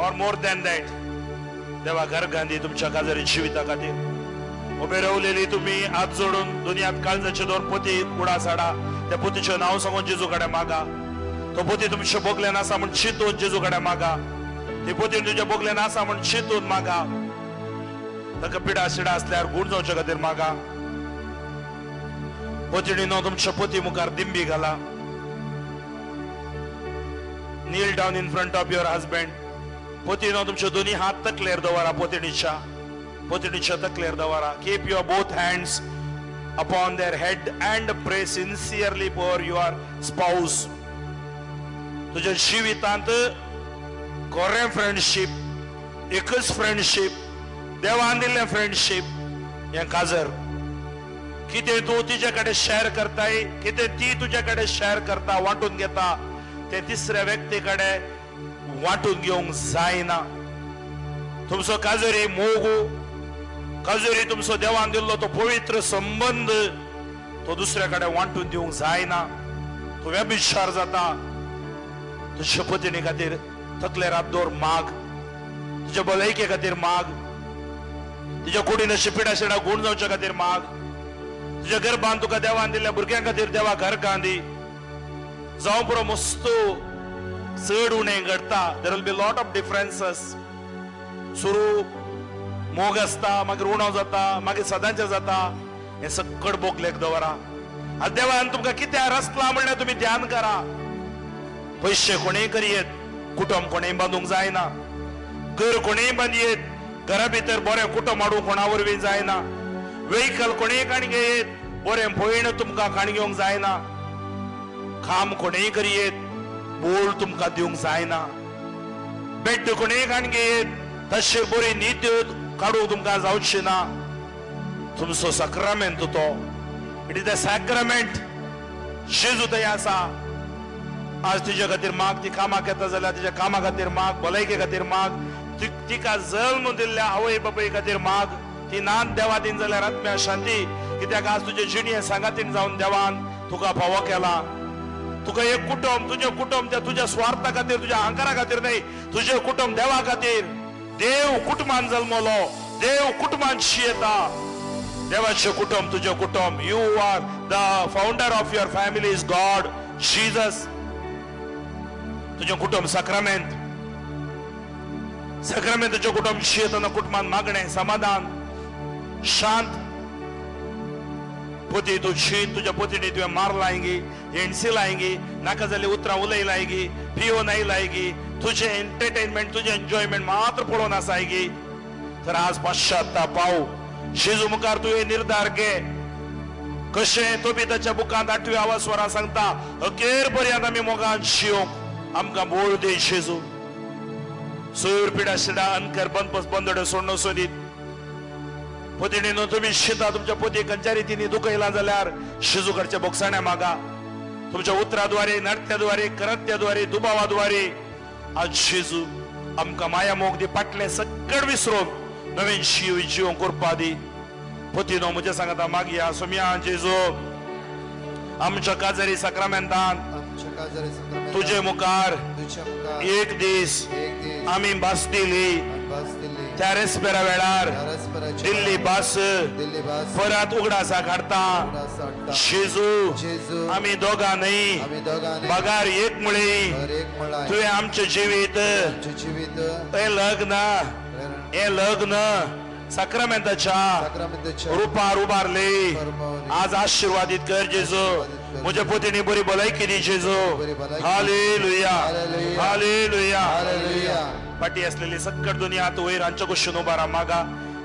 or more than that. देवा अर्गां दी तुमच्या काजारी जिविता खातीर. उबे रावलेली तुम्ही हात जोडून दुनियात काळजाचे दोन पोती कुडा साडा. त्या पोतीचें नांव सांगून जेजू कडेन मागा. तो पोती तुमच्या बोगल्यान आसा म्हूण चिंतून जेजू कडेन मागा. ती पोती तुमच्या बोगल्यान आसा म्हूण चिंतून मागा. ताका पिडा सिडा आसल्यार गूण जावचे खातीर मागा. पोतिणीनो तुमच्या पोती मुखार दिंबी घाला. Kneel down in front of your husband. पोतीनो तुमचे दोन्ही हात तकलेर दवरा. पोतिणीच्या पोतिणीच्या तकलेर दवरा. Keep your both hands upon their head and pray sincerely for your spouse. तुझ्या जिवितांत खरें फ्रेंडशीप, एकच फ्रेंडशीप, देवान दिल्लें फ्रेंडशीप हें काजर. कितें तूं तिजे कडेन शेअर करताय, कितें ती तुजे कडेन शेअर करता, वांटून घेता, तें तिसऱ्या व्यक्ती कडेन वांटून घेवंक जायना. तुमचो काजरी मोग, काजरी तुमचो देवान दिल्लो तो पवित्र संबंद तो दुसऱ्या कडेन वांटून दिवंक जायना. तो व्यभिचार जाता. तुज्या पतिणी खातीर तकलेर हात दवर माग, तुज्या भलायके खातीर माग, तुज्या कुडीन शिपिडा शिडा गूण जावच्या खातीर माग, तुज्या गर्भान तुका देवान दिल्ल्या भुरग्यां खातीर देवा घर कांदी जावं पुरो. मस्त चड उणें घडटा. There will be lot of differences. सुरू मोग आसता, मागीर उणो जाता, मागीर सदांचें जाता. हें सकट बोगलेक दवरा. आनी देवान तुमकां कित्याक रचलां म्हणल्यार तुमी ध्यान करा. पयशे कोणेय करयेत, कुटुंब कोणेय बांदूंक जायना, घर कोणेय बांदयेत, घरा भितर बरें कुटुंब हाडूंक कोणा वरवीं जायना, वेहिकल कोणेय काण घेयेत, बरें भयण तुमकां काण घेवंक जायना, काम कोणेय करयेत, बोल तुमकां दिवंक जायना, बेड कोणेय काण घेयेत, तशें बरी न्हीद काडूंक तुमकां जावची ना. तुमचो साक्रामेंत तो, it is the sacrament. जेजू थंय आसा. आज तिजे खातीर माग, ती कामाक येता जाल्यार तिच्या कामा खातीर माग, भलायके खातीर माग, तिका जल्म दिल्ल्या आवय बापाय खातीर माग, ती नात देवा दिन जाल्यार आत्म्या शांती. कित्याक आज तुजे जिणये सांगातीन जावन देवान तुका फावो केला. तुका एक कुटुंब, तुजें कुटुंब त्या तुज्या स्वार्था खातीर, तुज्या अहंकारा खातीर न्हय, तुजें कुटुंब देवा खातीर. देव कुटुंबान जल्मलो, देव कुटुंबान शियेता. देवाचें कुटुंब तुजें कुटुंब. You are the founder of your family is God Jesus. तुजें कुटुंब साक्रामेंत, साक्रामेंत तुजें कुटुंब शियेतना कुटुंबान मागणें, समाधान, शांत. पती तूं शीत, तुज्या पतीणी तुवें मारलायगी, हेणसी लायगी, नाका जाल्ली उतरां उलयलायगी, पियोन आयलायगी, तुजें एंटरटेनमेंट, तुजें एन्जॉयमेंट मात्र पळोवन आसायगी. तर आज पश्चाताप पाव. जेजू मुखार तुवें निर्धार घे. कशें तोबीताच्या बुकांत 8व्या आवाज सांगता, अखेर पर्यंत आमी मोगान शिवंक आमकां बोळ दी जेजू. सोयर पिडा शिडा अनकर बंदपस बंदडे सोडणो सोदीत. पतिणीनो तुमी शिता, तुमच्या पती खंयच्या रितीनी दुखयला जाल्यार जेजू कडच्या बोगसाण्या मागा. तुमच्या उतराद्वारे, नडत्याद्वारे, करत्याद्वारे, दुबावाद्वारे आज जेजू आमकां माया मोग दी. पाटलें सगळें विसरून नवीन शिव जिवंक करपा दी. पतिनो म्हज्या सांगता मागया, सोम्या जेजू आमच्या काजरी साक्रामेंतान तुजे मुखार एक दीस आमी भास दिली. त्या रेस्पेरा वेळार दिल्ली भास परत उगडासा काडटा. जेजू आमी दोगां न्हय बगार एक मुळे तुवें आमचें जिवीत हें लग्न, हें लग्न साक्रामेंताच्या रुपार उबारले. आज आशीर्वादीत कर जेजू. म्हज्या पतीणी बरी भलायकी दी जेजू. Hallelujah, hallelujah. फाटी असलेली सक्कट दुनिया आत वयर हांच्या कुशीन उबारा मागा.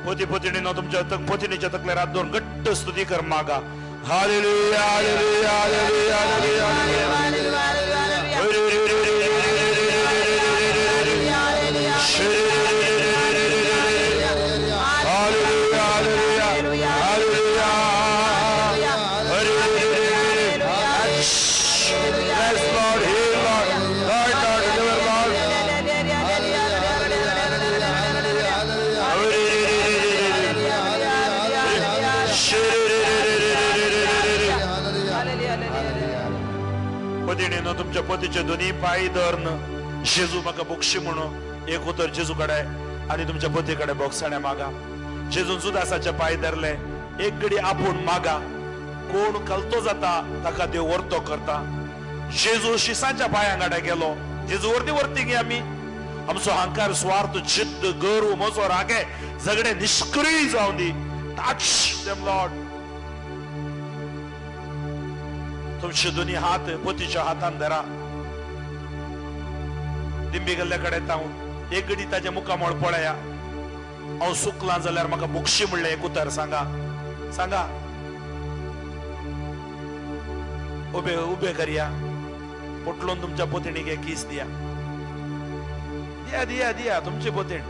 पती पतिणीनो तुमच्या पतिणीच्या तकलेर हात दवरून घट्ट स्तुती कर मागा. Hallelujah, hallelujah, hallelujah, hallelujah. पतिणीनो तुमच्या पतीचे दोन्ही पांय धरून जेजू म्हाका बोगशी म्हणून एक उतर जेजू कडेन आनी तुमच्या पती कडेन बोगसाण्या मागा. जेजून जुदासाचे पांय धरले, एक घडी आपूण मागा. कोण कलतो जाता ताका देव वर्तो करता. जेजू शिसाच्या पांयां कडेन गेलो. जेजू वर्ती वर्ती गे आमी आमचो अहंकार, स्वार्थ, जिद्द, गर्व, म्हजो रागे झगडे निश्क्रीय जावं दी. Touch them Lord. तुमचे दोन्ही हात पतीच्या हातान धरा. दिंबी गेल्ल्या कडेन तावन एक घडी ताच्या मुखामळ पळया. हांव सुकलां जाल्यार म्हाका बोगशी म्हणलें एक उतर सांगा. सांगा. उबे उबे करया. पोटलोन तुमच्या पोतिणीक एक कीस दिया. दिया दिया दिया तुमची पोतीण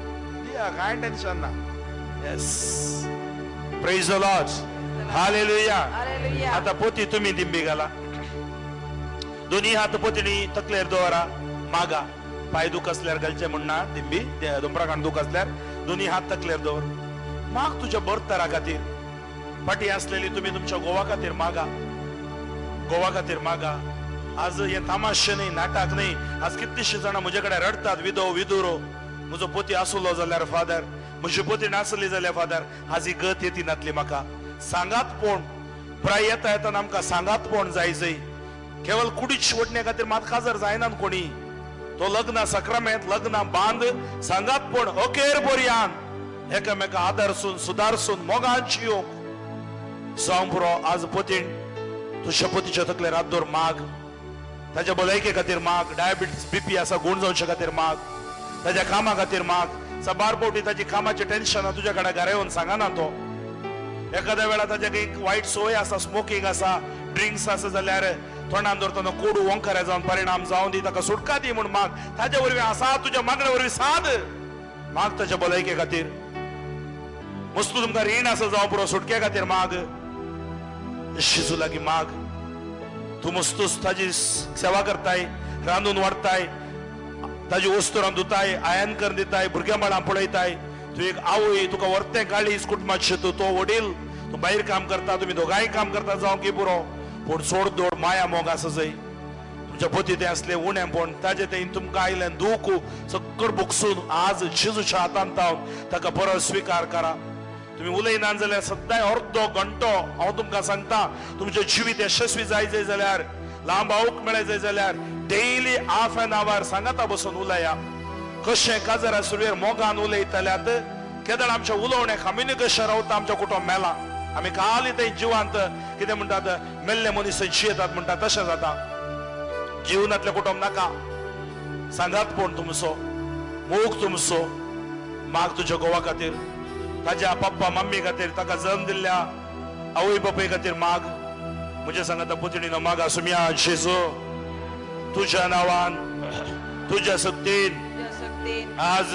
दिया. कांय टेन्शन ना. Yes, praise the Lord. Hallelujah. आता पोती तुम्ही दिंबी घाला. दोन्ही हात पोतीनी तकलेर दवरा. मागा पाय दुख असल्यार घालचे म्हणना दिंबी दोंपराकांड दुख असल्यार दोन्ही हात तकलेर दवर. माग तुझ्या बर्थरा खातीर. फाटी असलेली तुम्ही तुमच्या गोवा खातीर मागा. गोवा खातीर मागा. आज हे तामाशे न्ही, नाटक न्ही. आज कितलीशी जाणां म्हजे कडेन रडटात, विदो विदुरो म्हजो पोती आसलो जाल्यार फादर, म्हजी पोती नासली जाल्यार फादर, आज ही गत येती नातली म्हाका. सांगात पोण प्राय येता येताना आमकां सांगात पोण जाय जय. केवळ कुडीच वडणे खातीर मात काजार जायना कोणी. तो लग्न सक्रामेंत लग्न बांद सांगात पोण अखेर पर्यान एकामेका आदरसून सुदारसून मोगान येवंक जावं पुरो. आज पोतीन तुज्या पोतीच्या तकलेर हात दवर माग. ताज्या भलायके खातीर माग. डायबिटीस बीपी आसा गूण जावचे खातीर माग. ताज्या कामा खातीर माग. साबार फावटी ताजी कामाचें टेन्शन तुज्या कडेन घरा येवन सांगना तो. एखाद्या वेळा ताज्या काही वायट सोय आसा, स्मोकींग आसा, ड्रिंक्स आसा जाल्यार तोंडान दवरतना कोडू ओंकारे जावन परिणाम जावन दी, ताका सुटका दी म्हूण माग. ताजे वरवीं आसा तुज्या मागण्या वरवीं साद माग ताज्या भलायके खातीर. वस्तू तुमकां रीण आसा जावं पुरो, सुटके खातीर माग. शिजू लागीं माग. तूं मस्तूच ताजी सेवा करताय, रांदून वाडताय, ताजी वस्तू रांदुताय, आयन करून दिताय, भुरग्यां बाळां पळयताय. तूं एक आवय, तुका वर्तें काळीज कुटुंबाचें. तूं तो वडील, तूं भायर काम करता, तुमी दोगांय काम करता जावं की पुरो, पूण सोड दोड माया मोग आसा जय. तुमच्या पोती तें आसलें उणें, पूण ताजें तें तुमकां आयलें दूख सगळं भोगसून आज जेजूच्या हातांत तावन ताका परत स्विकार करा. तुम्ही उलयना जाल्यार सद्दां अर्दो घंटो हांव तुमकां सांगता, तुमचें जिवीत यशस्वी जाय जाय जाल्यार, लांब आवक मेळय जाय जाल्यार डेली हाफ एन our सांगाता बसून उलया. कशें काजरा सुरवेर मोगान उलयतल्यात केदळ आमच्या उलोवणें कम्युनिकेशन रावता. आमच्या कुटुंब मेलां आमी काली थंय जिवांत कितें म्हणटात मेल्ले मनीस थंय जियेतात म्हणटा तशें जाता. जिवनांतलें कुटुंब नाका. सांगात पूण तुमचो मोग तुमचो माग तुज्या घोवा खातीर, ताज्या पप्पा मम्मी खातीर, ताका जल्म दिल्ल्या आवय बापूय खातीर माग. म्हज्या सांगाता पुतणीनो मागा. सुम्या जेजू तुज्या नांवान तुज्या शक्तीन आज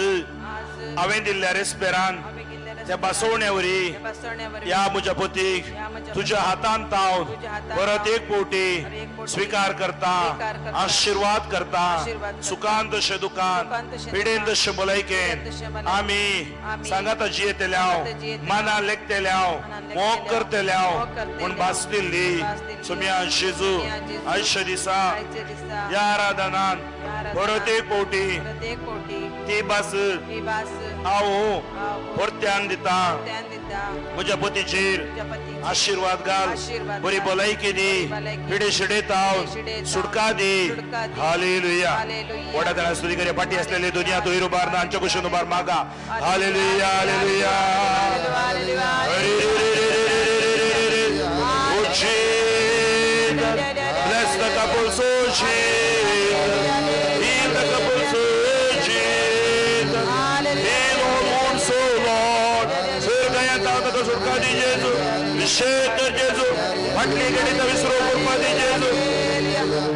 हांवें दिल्ल्या रेस्पेरान त्या बसवण्या वरी ह्या म्हज्या पोतीक तुज्या हातान तावन परत एक फावटी स्विकार करता, आशिर्वाद करता. सुखान तशें दुकान, पिडेन तशें भलायकेन आमी सांगाता जियेतल्या, मना लेखतल्या, मोग करतल्या म्हूण भास दिल्ली सुम्या जेजू आयच्या दिसा ह्या आराधनान परत एक फावटी ती भास हांव परत्यान दिता. म्हज्या पतीचेर आशिर्वाद घाल, बरी भलायकी दी, पिडे शिडे तावन सुटका दी. हालेलुया. व्हडा तरा स्तुती करे. फाटी असलेले दुनिया तूं उबार ना आमच्या कुशीन उबार मागा. Hallelujah hallelujah. Oh Jesus, bless the couples, oh Jesus, heal the couples, oh Jesus, heal all wounds, oh Lord. सुटका दी जेजू, विशेष कर जेजू, फाटली गणित विसरो करपा दी जेजू,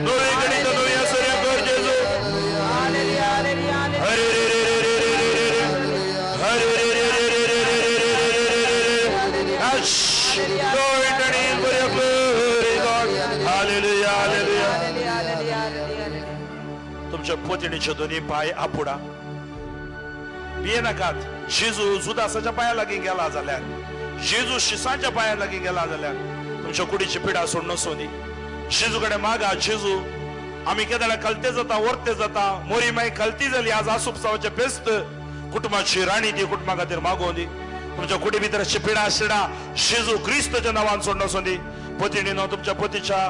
नवी गणित नवी आसर्या कर जेजू. हरे रे रे रे रे रे रे रे हरे रे रे रे रे रे रे रे रे रे रे रे. Hallelujah hallelujah. तुमच्या पोतणीचे दोन्ही पाय आपुडा. भियेनाकात. जेजू जुदासाच्या पाया लागीं गेला जाल्यार, जेजू शिसाच्या पाया लागीं गेला जाल्यार तुमच्या कुडीची पिडा सोडून सोदी. जेजू कडेन मागा. जेजू आमी केदळा कलते जाता, वर्ते जाता, मोरी माई कलती जाली. आज आसूप जावचें पेस्त कुटुंबाची राणी ती कुटुंबा खातीर मागोवन दी. तुमच्या कुडी भितर पिडा शिडा जेजू क्रिस्तच्या नांवान सोडून सोदी. पतीणीनो तुमच्या पतीच्या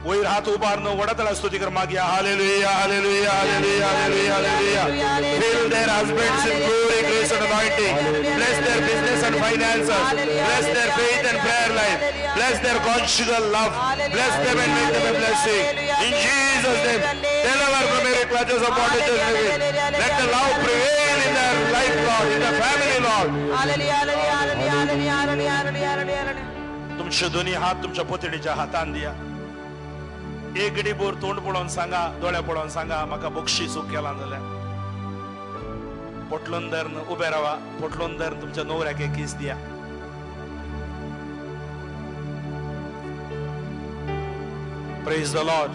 वयर हात उबारनो वडतला स्तुती कर मागया. Hallelujah hallelujah hallelujah hallelujah hallelujah. Fill their husbands in glory, grace and anointing. Bless their business and finances. Bless their faith and prayer life. Bless their conjugal love. Bless them and make them a blessing. In Jesus' name, deliver from every clutches of bondages. Let the love prevail in their life, Lord, in the family, Lord. Hallelujah hallelujah hallelujah hallelujah hallelujah. तुमचे दोन्ही हात तुमच्या पोतडीच्या हातान दिया. एक गडीभर तोंड पळोवन सांगा, दोळे पळोवन सांगा, म्हाका बक्षीस चूक केला जाल्यार पोटलोन धरून उबे रावा. पोटलोन धरून तुमच्या नवऱ्याक एक किस दिया. Praise the Lord.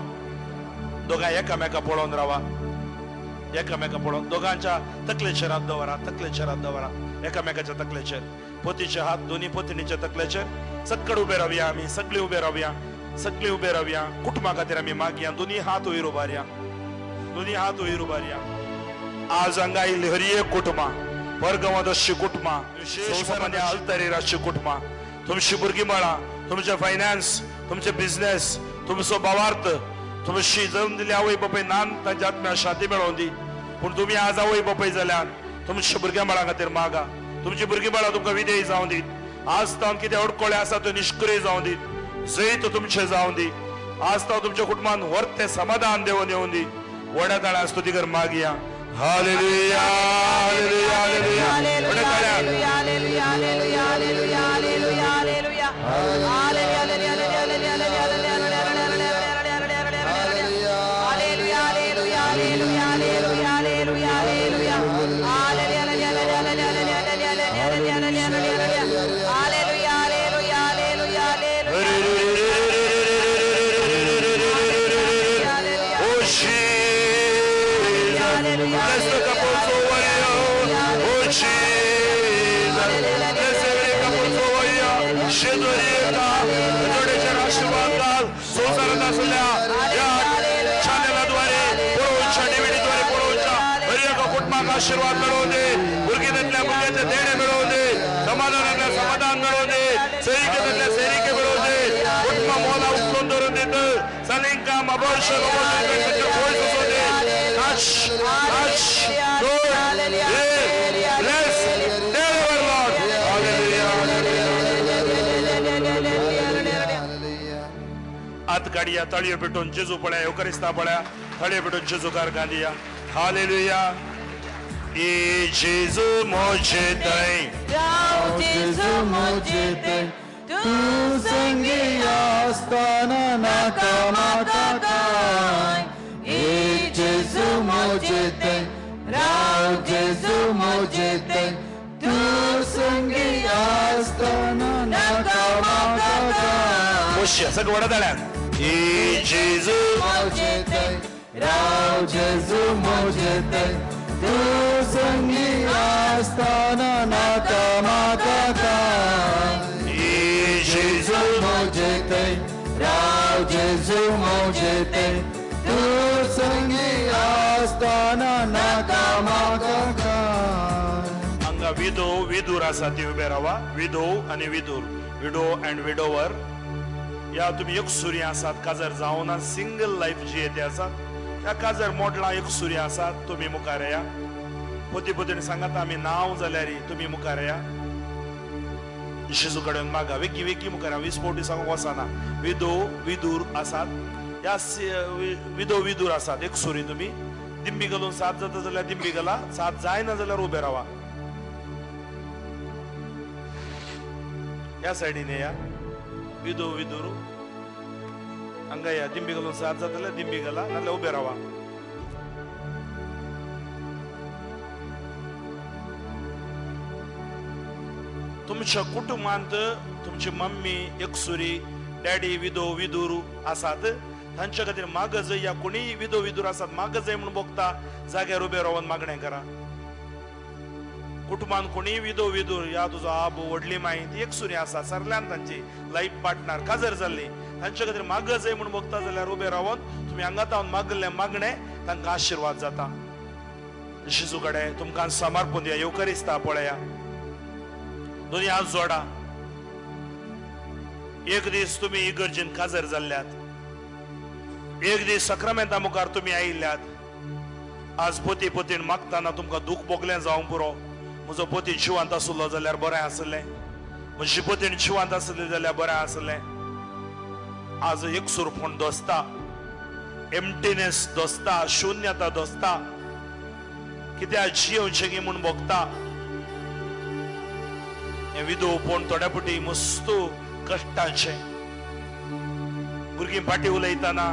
दोगां एकामेका पळोवन रावा, एकामेका पळोवन दोगांच्या तकलेचेर हात दवरा, तकलेचेर हात दवरा, एकामेकाच्या तकलेचेर, पोतीचे हात दोन्ही पोतिणीच्या तकलेचेर. सक्कड उबे रावया आमी, सगळी उबे रावया, सगळी उबे रावया. कुटुंबा खातीर आमी मागया, दोन्ही हात वयर उबारया, दोन्ही हात वयर उबारया. आज हांगा आयिल्ली हर एक कुटुंबां, परगांवांत अशी कुटुंबां, संवसारांत आल्तरीर अशी कुटुंबां, तुमची भुरगीं बाळां, तुमचे फायनान्स, तुमचे बिझनेस, तुमचो भावार्थ, तुमची जल्म दिली आवय बापाय नान तांच्या आत्म्या शांती मेळोवन दी. पूण तुमी आज आवय बापाय जाल्यान तुमच्या भुरग्यां बाळां खातीर मागा. तुमची भुरगीं बाळां तुमकां विधेय जावं दीत. आज तावन कितें अडकळे आसा त्यो निश्क्रिय जावं दीत, जैत तुमचें जावं दी. आज तावन तुमच्या कुटुंबान व्हरतें समाधान देवन येवन दी. व्हड्या ताळ्या स्तुती कर मागया. Hallelujah, hallelujah, hallelujah. व्हड्या ताळ्यान. Hallelujah, hallelujah, hallelujah, hallelujah, hallelujah. Hallelujah, hallelujah, hallelujah, hallelujah, hallelujah, hallelujah. Hallelujah, hallelujah, hallelujah, hallelujah. Oh Jesus, bless the couples over here. Oh Jesus, bless every couples over here. शेजोरी जोडेचे आशीर्वाद घाल. संवसारात असल्या या चॅनलाद्वारे पळोवच्या, डीव्हीडीद्वारे पळोवच्या हर एका कुटुंबाक आशीर्वाद मेळोवं दे. भुरगींतल्या भुरग्यांचे देणे मेळोवं दे, समाधानांतल्या समाधान मेळोवं दे, सैरिकेंतल्या सैरिके मेळोवं दे. कुटुंबा मोला उखलून धरून दित सलिंकाम अबॉर्शन दे. Touch, touch, Lord, bless, deliver, Lord. Hallelujah, hallelujah. हात काडया, ताळयो पेटोवन जेजू पळया, येवकरिस्ता पळया, ताळयो पेटोवन जेजू कार गांदिया. हालेलुया. ए जेजू मोजे थंय, राव जेजू मोजे थंय, तूं संगी आसतना नाका म्हाका कांय. ए जेजू मोजे थंय, राव जेजू मोजे थंय, तूं संगी आसतना नाका म्हाका कांय. पोश्या सगळं व्हडा ताळ्यान. ए जेजू मोजे थंय, राव जेजू मोजे थंय, तूं संगी आसतना नाका म्हाका कांय. ए जेजू मोजे थंय, राव जेजू मोजे थंय, तूं संगी आसतना नाका म्हाका कांय. हांगा विधो विदूर आसा ती उबे रावा. विधो आनी विदूर, विडो अँड विडोवर. या तुमी एकसुरी आसात, काजार जावना, सिंगल लायफ जियेते आसात, ह्या काजार मोडला एकसुरी आसात, तुमी मुखार या. पोती पोतीन सांगात आमी नांव जाल्यार तुमी मुखार या. जेजू कडेन मागा, वेगीं वेगीं मुखार. 20 फावटी सांगूंक वचना. विदो विदूर आसात, ह्या विदो विदूर आसात, एकसुरी तुमी दिंबी घालून साथ जाता जाल्यार दिंबी घाला, साथ जायना जाल्यार उबे रावा. ह्या सायडीन या विदो विदूर हांगा या. दिंबी घालून साथ जाता जाल्यार दिंबी घाला, नाजाल्यार उबे रावा. तुमच्या कुटुंबांत तुमची मम्मी एकसुरी, डॅडी विदो विदूर आसात, तांच्या खातीर मागजय. या कोणीय विदो विदूर आसात मागजय म्हणून भोगता, जाग्यार उबे रावन मागणें करा. कुटुंबान कोणीय विदो विदूर या तुजो आबो व्हडली माय ती एकसुरी आसा, सरल्यान तांची लायफ पार्टनर काजर जाल्ली, तांच्या खातीर मागजय म्हणून भोगता जाल्यार उबे रावन तुमी हांगा तावन मागल्लें मागणें तांकां आशिर्वाद जाता. जेजू कडेन तुमकां समर्पण दिया. येवकरिस्ता पळया, दोन्ही हात जोडा. एक दीस तुमी इगर्जेन काजर जाल्ल्यात, एक दीस सक्रामेंता मुखार तुमी आयिल्ल्यात. आज पोती पोतीन मागतना तुमकां दूख भोगलें जावंक पुरो. म्हजो पोती जिवांत आसलो जाल्यार बरें आसलें, म्हजी पोतीन जिवांत आसली जाल्यार बरें आसलें. आज एकसूरपण दोसता, एम्प्टीनेस दोसता, शुन्यता दोसता, कित्याक जियेवचें गी म्हूण भोगता. हें विधवपण थोड्या फावटी मस्त कश्टाचें. भुरगीं फाटीं उलयतना,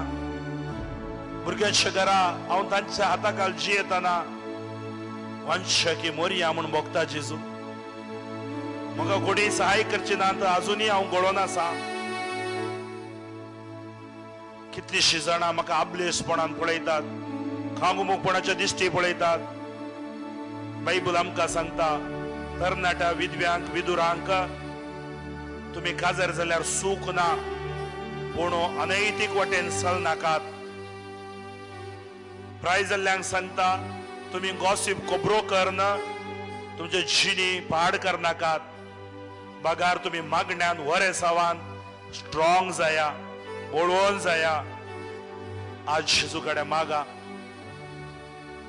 भुरग्यांच्या घरा हांव तांच्या हाताखाल जियेतना वांशा की मोरया म्हूण भोगता. जेजू म्हाका कोणी सहाय करची ना तर अजुनूय हांव गळोन आसा. कितलीशीं जाणां म्हाका आबलेसपणान पळयतात, खांगुमुखपणाच्या दिश्टी पळयतात. बायबल आमकां सांगता, तरणाट्या विधव्यांक विदुरांक तुमी काजार जाल्यार सूख ना, पूण अनैतीक वाटेन चलनाकात. प्राय जाल्ल्यांक सांगता, तुमी गॉसीप खबरो करन तुमचे जिणी पाड करनाकात. बगार तुमी मागण्यान वरेसावान स्ट्रॉंग जाया, बळवंत जाया. आज जेजू कडेन मागा.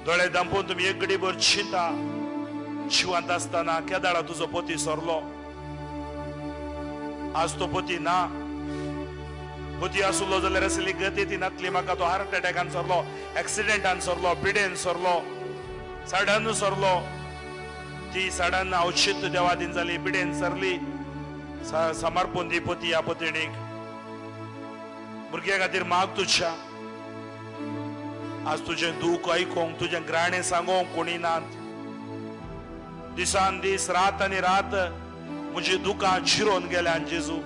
दोळे दांपून तुमी एक घडीभर चिंता. जिवंत आसतना केदाळा तुजो पती सरलो, आज तो पती ना. पती आसलो जाल्यार असली गती ती नातली म्हाका. तो हार्ट अटॅकान सरलो, एक्सिडेंटान सरलो, पिडेन सरलो, सडन सरलो. ती सडन औचित्य देवादीन जाली, पिडेन सरली. समर्पण दी पती ह्या पतिणीक. भुरग्या खातीर माग तुज्या. आज तुजें दूख आयकूंक, तुजें ग्राणें सांगोंक कोणी नात. दिसान दीस, रात आनी रात म्हजी दुकां जिरोवन गेल्यान जेजू.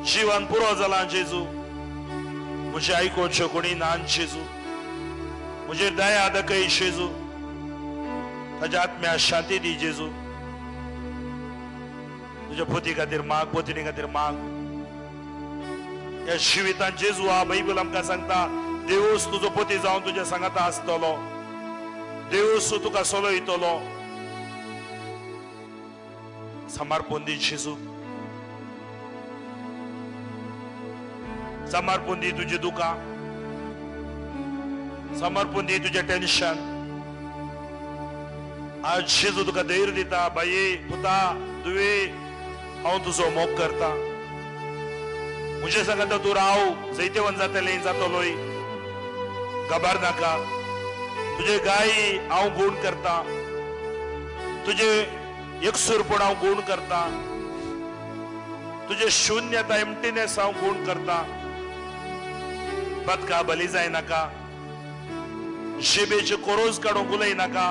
जिवन पुरो जालां जेजू. म्हजें आयकुचें कोणी ना जेजू. म्हजेर दया दाखय जेजू. ताज्या आत्म्या शांती दी जेजू. तुज्या पोती खातीर माग, पोतिणी खातीर माग. ह्या जिवितान जेजू हा बायबल आमकां सांगता, देवूच तुजो पती जावन तुज्या सांगाता आसतलो, देवूच तुका सोलयतलो. समर्पण दी जेजू. समर्पण दी तुजी दुकां, समर्पण दी तुजें टेन्शन. आज जेजू तुका धैर्य दिता, बाये पुता तुवें हांव तुजो मोग करता. म्हजे सांगता तूं राव, जैतेवन जातलें जातलोय, घाबर नाका. तुजे गाय हांव गूण करता, तुजे एकसूरपण हांव गूण करता, तुजे शून्यता एम्प्टीनेस हांव गूण करता. बदका बली जाय नाका, शिबेचे कोरोज काडूंक उलय नाका.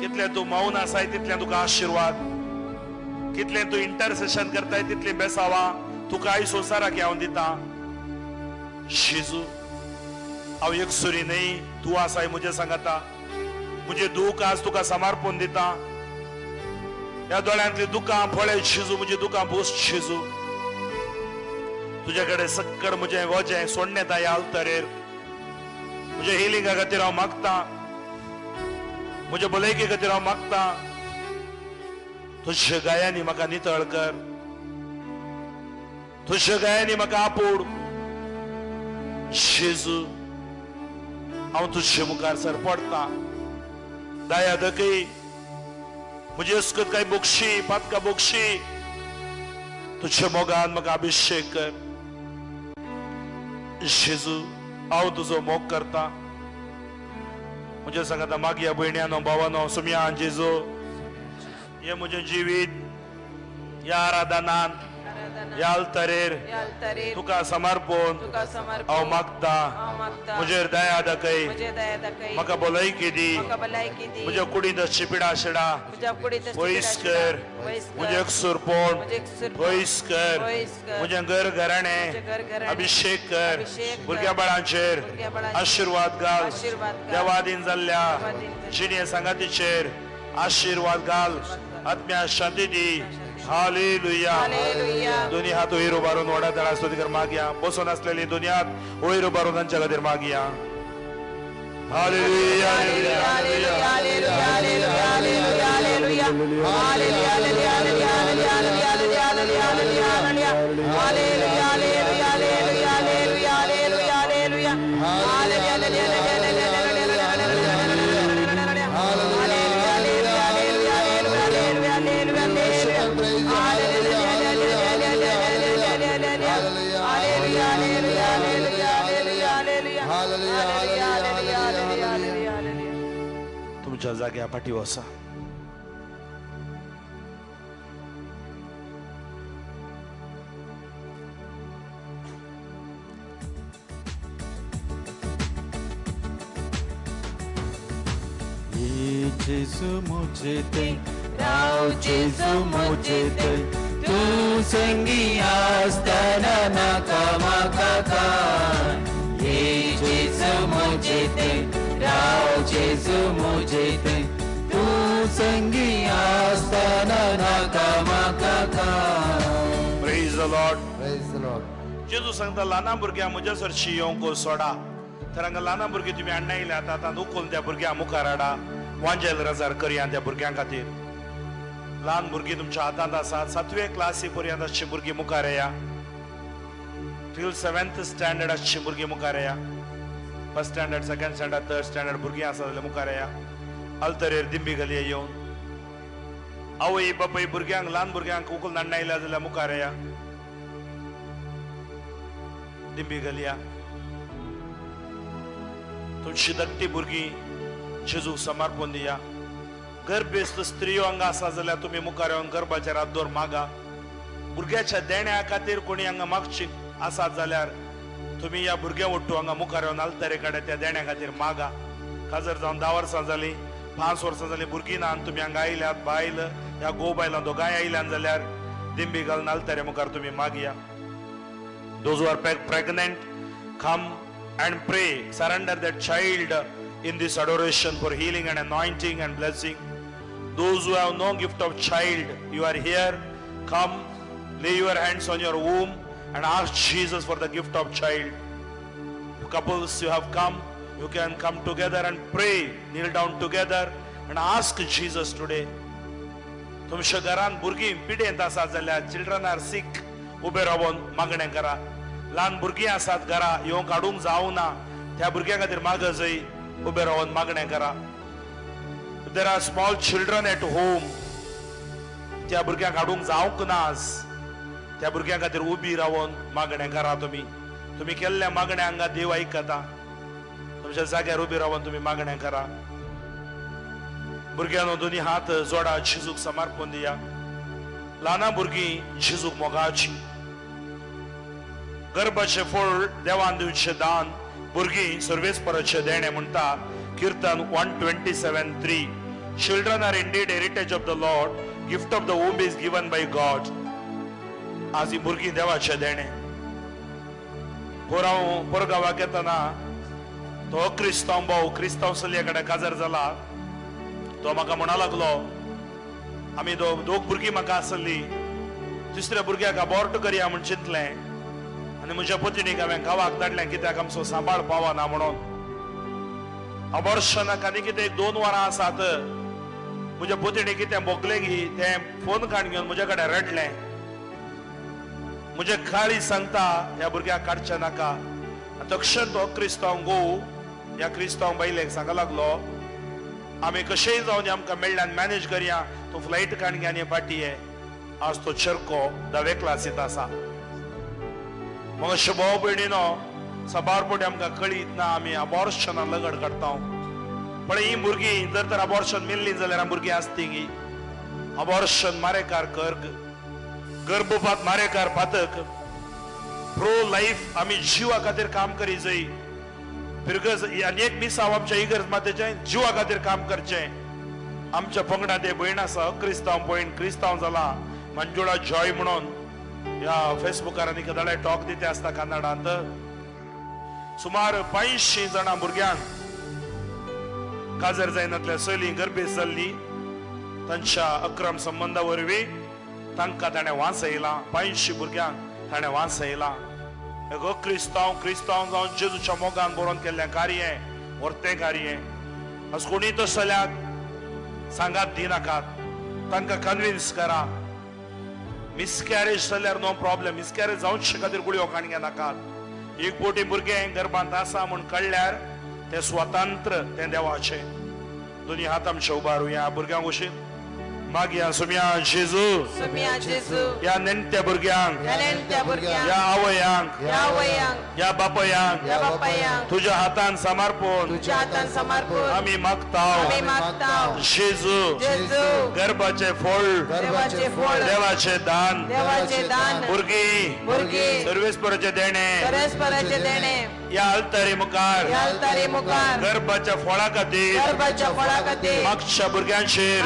कितलें तूं मौन आसाय तितलें तुका आशिर्वाद, कितलें तूं इंटरसेशन करताय तितलें बेसावा तुका आयज संवसाराक हांव दिता. जेजू हांव एकसुरी न्हय, तूं आसाय म्हजें सांगता. म्हजें दूख आज तुका समर्पण दिता. ह्या दोळ्यांतली दुकां पळय जेजू, म्हजी दुकां बोस जेजू. तुज्या कडेन सक्कड म्हजें वजें सोडणे येता ह्या अल्तरेर. म्हज्या हिलिंगा खातीर हांव मागता, म्हज्या भलायके खातीर हांव मागता. तुज्या गायांनी म्हाका नितळ कर, तुज्या गायांनी म्हाका आपोड. जेजू हांव तुजे मुखार सर पडटा. दया दाखय म्हजी अस्कत काय बोगशी, पातका बोगशी. तुज्या मोगान म्हाका अभिशेक कर. जेजू हांव तुजो मोग करता. म्हज्या सांगता मागया भयण्यानो भावानो, सुमयान जेजू हे म्हजें जिवीत ह्या आराधनान ह्या अल्तरेर तुका समर्पण हांव मागता. म्हजेर दया दाखय, म्हाका भलायकी दी. म्हज्या कुडींत शिपिडा शिडा पयस कर, म्हजें एकसूरपण पयस कर, म्हजें घर घराणें अभिशेक कर. भुरग्या बाळांचेर आशिर्वाद घाल. देवादीन जाल्ल्या जिणे सांगातीचेर आशिर्वाद घाल. आत्म्या शांती दी. हालेलुया. दोन्ही हात वयर उबारून व्हडा तळा स्तुती मागया. बसून आसलेली दोन्ही हात वयर उबारून तांच्या खातीर मागया. हालेलुया. तुमच्या जाग्या पाठी वसा. जेजू मुझे ते, राव जेजू मुझे ते, तूं संगी आसतना नाका म्हाका काय. हे जेजू म्हजे थंय, राव जेजू म्हजे थंय, तूं संगी आसतना नाका म्हाका काय. Praise the Lord. Praise the Lord. जेजू सांगता ल्हाना भुरग्यां म्हज्या सरशी येवंक सोडा. तर हांगा ल्हाना भुरगीं तुमी हाडना येयल्या आतां आतां उखलून त्या भुरग्यां मुखार हाडा. वांजेल रजार करया त्या भुरग्यां खातीर. ल्हान भुरगीं तुमच्या हातांत आसात. 7वे क्लासी पर्यंत आसची भुरगीं मुखार येया. टील 7th standard आसची भुरगीं मुखार येया. 1st standard, 2nd standard, 3rd standard भुरगीं आसा जाल्यार मुखार येया. अल्तरेर दिंबी घालया येवन. आवय बापूय भुरग्यांक ल्हान भुरग्यांक उखलून हाडना येयल्या जाल्यार मुखार येया. दिंबी घालया. तुमची धाकटी भुरगीं जेजूक समर्पण दिया. गर्भेस्त स्त्रियो हांगा आसा जाल्यार तुमी मुखार येवन गर्भाचेर हात दवर मागा. भुरग्याच्या देण्या खातीर कोणी हांगा मागची आसात जाल्यार तुमी ह्या भुरग्यां वट्टू हांगा मुखार येवन आल्तरे कडेन त्या देण्या खातीर मागा. काजर जावन 10 वर्सां जालीं, 5 वर्सां जालीं भुरगीं ना आनी तुमी हांगा आयल्यात, बायल ह्या घोव बायलां दोगांय आयल्यान जाल्यार दिंबी घालून आल्तरे मुखार तुमी मागया. Those who are pregnant, come and pray. Surrender that child in this adoration for healing and anointing and blessing. Those who have no gift of child, you are here, come, lay your hands on your womb and ask Jesus for the gift of child. Couples, you have come, you can come together and pray, kneel down together and ask Jesus today. तुमच्या घरान भुरगीं पिडेंत आसात जाल्यार, children are sick, उबे रावन मागणें करा. ल्हान भुरगीं आसात घरा, येवंक हाडूंक जावना, त्या भुरग्यां खातीर माग जय उबे रावन मागणें करा. There are small children at home, त्या भुरग्यांक हाडूंक जावंक ना आज, त्या भुरग्यां खातीर उबी रावन मागणें करा. तुमी तुमी केल्ल्या मागण्या हांगा देव आयकता. तुमच्या जाग्यार उबी रावन तुमी मागणें करा. भुरग्यांनो दोनी हात जोडा, जेजूक समर्पण दिया. ल्हाना भुरगीं जेजूक मोगाची. गर्भाचें फळ देवान दिवचें दान, भुरगीं सर्वेस्पराचें देणें म्हणटा Kirtan 127:3. Children are indeed heritage of the Lord, gift of the womb is given by God. आज ही भुरगीं देवाचें देणें. पोराव पोरगांवाक येतना तो क्रिस्तांव भाव क्रिस्तांव चलये कडेन काजार जाला. तो म्हाका म्हणा लागलो, आमी दोग भुरगीं म्हाका आसली, तिसऱ्या भुरग्याक अबॉर्ट करया म्हूण चिंतलें आनी म्हज्या पत्नीक हांवें गांवाक धाडलें कित्याक आमचो सांबाळ पावना म्हणून. अबॉर्शनाक आनी कितें 2 वरां आसात. म्हज्या पत्नीक कितें भोगलें की तें फोन काडून घेवन म्हज्या कडेन रडलें. म्हजें काळी सांगता ह्या भुरग्याक काडचें नाका. तक्षण तो क्रिस्तांव घोव ह्या क्रिस्तांव बायलेक सांगा लागलो, आमी कशेंय जावन आमकां मेळ्ळ्यान मॅनेज करया, तूं फ्लायट काडून घे आनी फाटी ये. आज तो चरको 10वे क्लासींत आसा. मग अशें भाव भयणीनो साबार पटी आमकां कळीत ना आमी अबॉर्शनान लगड काडटा. पण ही भुरगीं जर तर अबॉर्शन मेल्ली जाल्यार भुरगीं आसती गी. अबॉर्शन मारेकार कर, गर्भपात मारेकार पातक. प्रो लायफ आमी जिवा खातीर काम करी जाय. फिरगज आनी एक मिसांव आमच्या इगर्ज मातेचें जिवा खातीर काम करचें. आमच्या पंगडांत एक भयण आसा, क्रिस्तांव भयण, क्रिस्तांव जाला, मंजुळा जॉय म्हणून. ह्या फेसबुकार आनी कदाळे टॉक दिते आसता कन्नडांत. सुमार 85 जाणां भुरग्यांक काजर जायनातल्या चली गर्भेस्त जाल्ली तांच्या अक्रम संबंदा वरवीं तांकां ताणें वांचयलां. 85 भुरग्यांक ताणें वांचयलां. एक क्रिस्तांव क्रिस्तांव जावन जेजूच्या मोगान बरोवन केल्लें कार्य, व्हरतें कार्य. आज कोणीय तस जाल्यार सांगात दिनाकात, तांकां कन्विन्स करा. मिसकॅरेज जाल्यार नो प्रॉब्लेम, मिसकॅरेज जावचे खातीर गुळयो काडून घेनाकात. एक पोटी भुरगें गर्भांत आसा म्हूण कळ्ळ्यार तें स्वतंत्र, तें देवाचें. दोनी हात आमचे उबारुया भुरग्यांक वशीन मागया. सुम्या जेजू, सुम्या जेजू, ह्या नेणट्या भुरग्यांक, ह्या आवयांक, ह्या बापयांक, तुज्या हातान समर्पण, तुज्या हातान समर्पण आमी मागताव. आमी मागताव. जेजू, जेजू, गर्भाचें फळ, देवाचें फळ, देवाचें दान, देवाचें दान, भुरगीं, भुरगीं, सर्वेस्पराचें देणें, सर्वेस्पराचें देणें. ह्या अल्तारी मुखार गर्भाच्या फळा खातीर मागच्या भुरग्यांचेर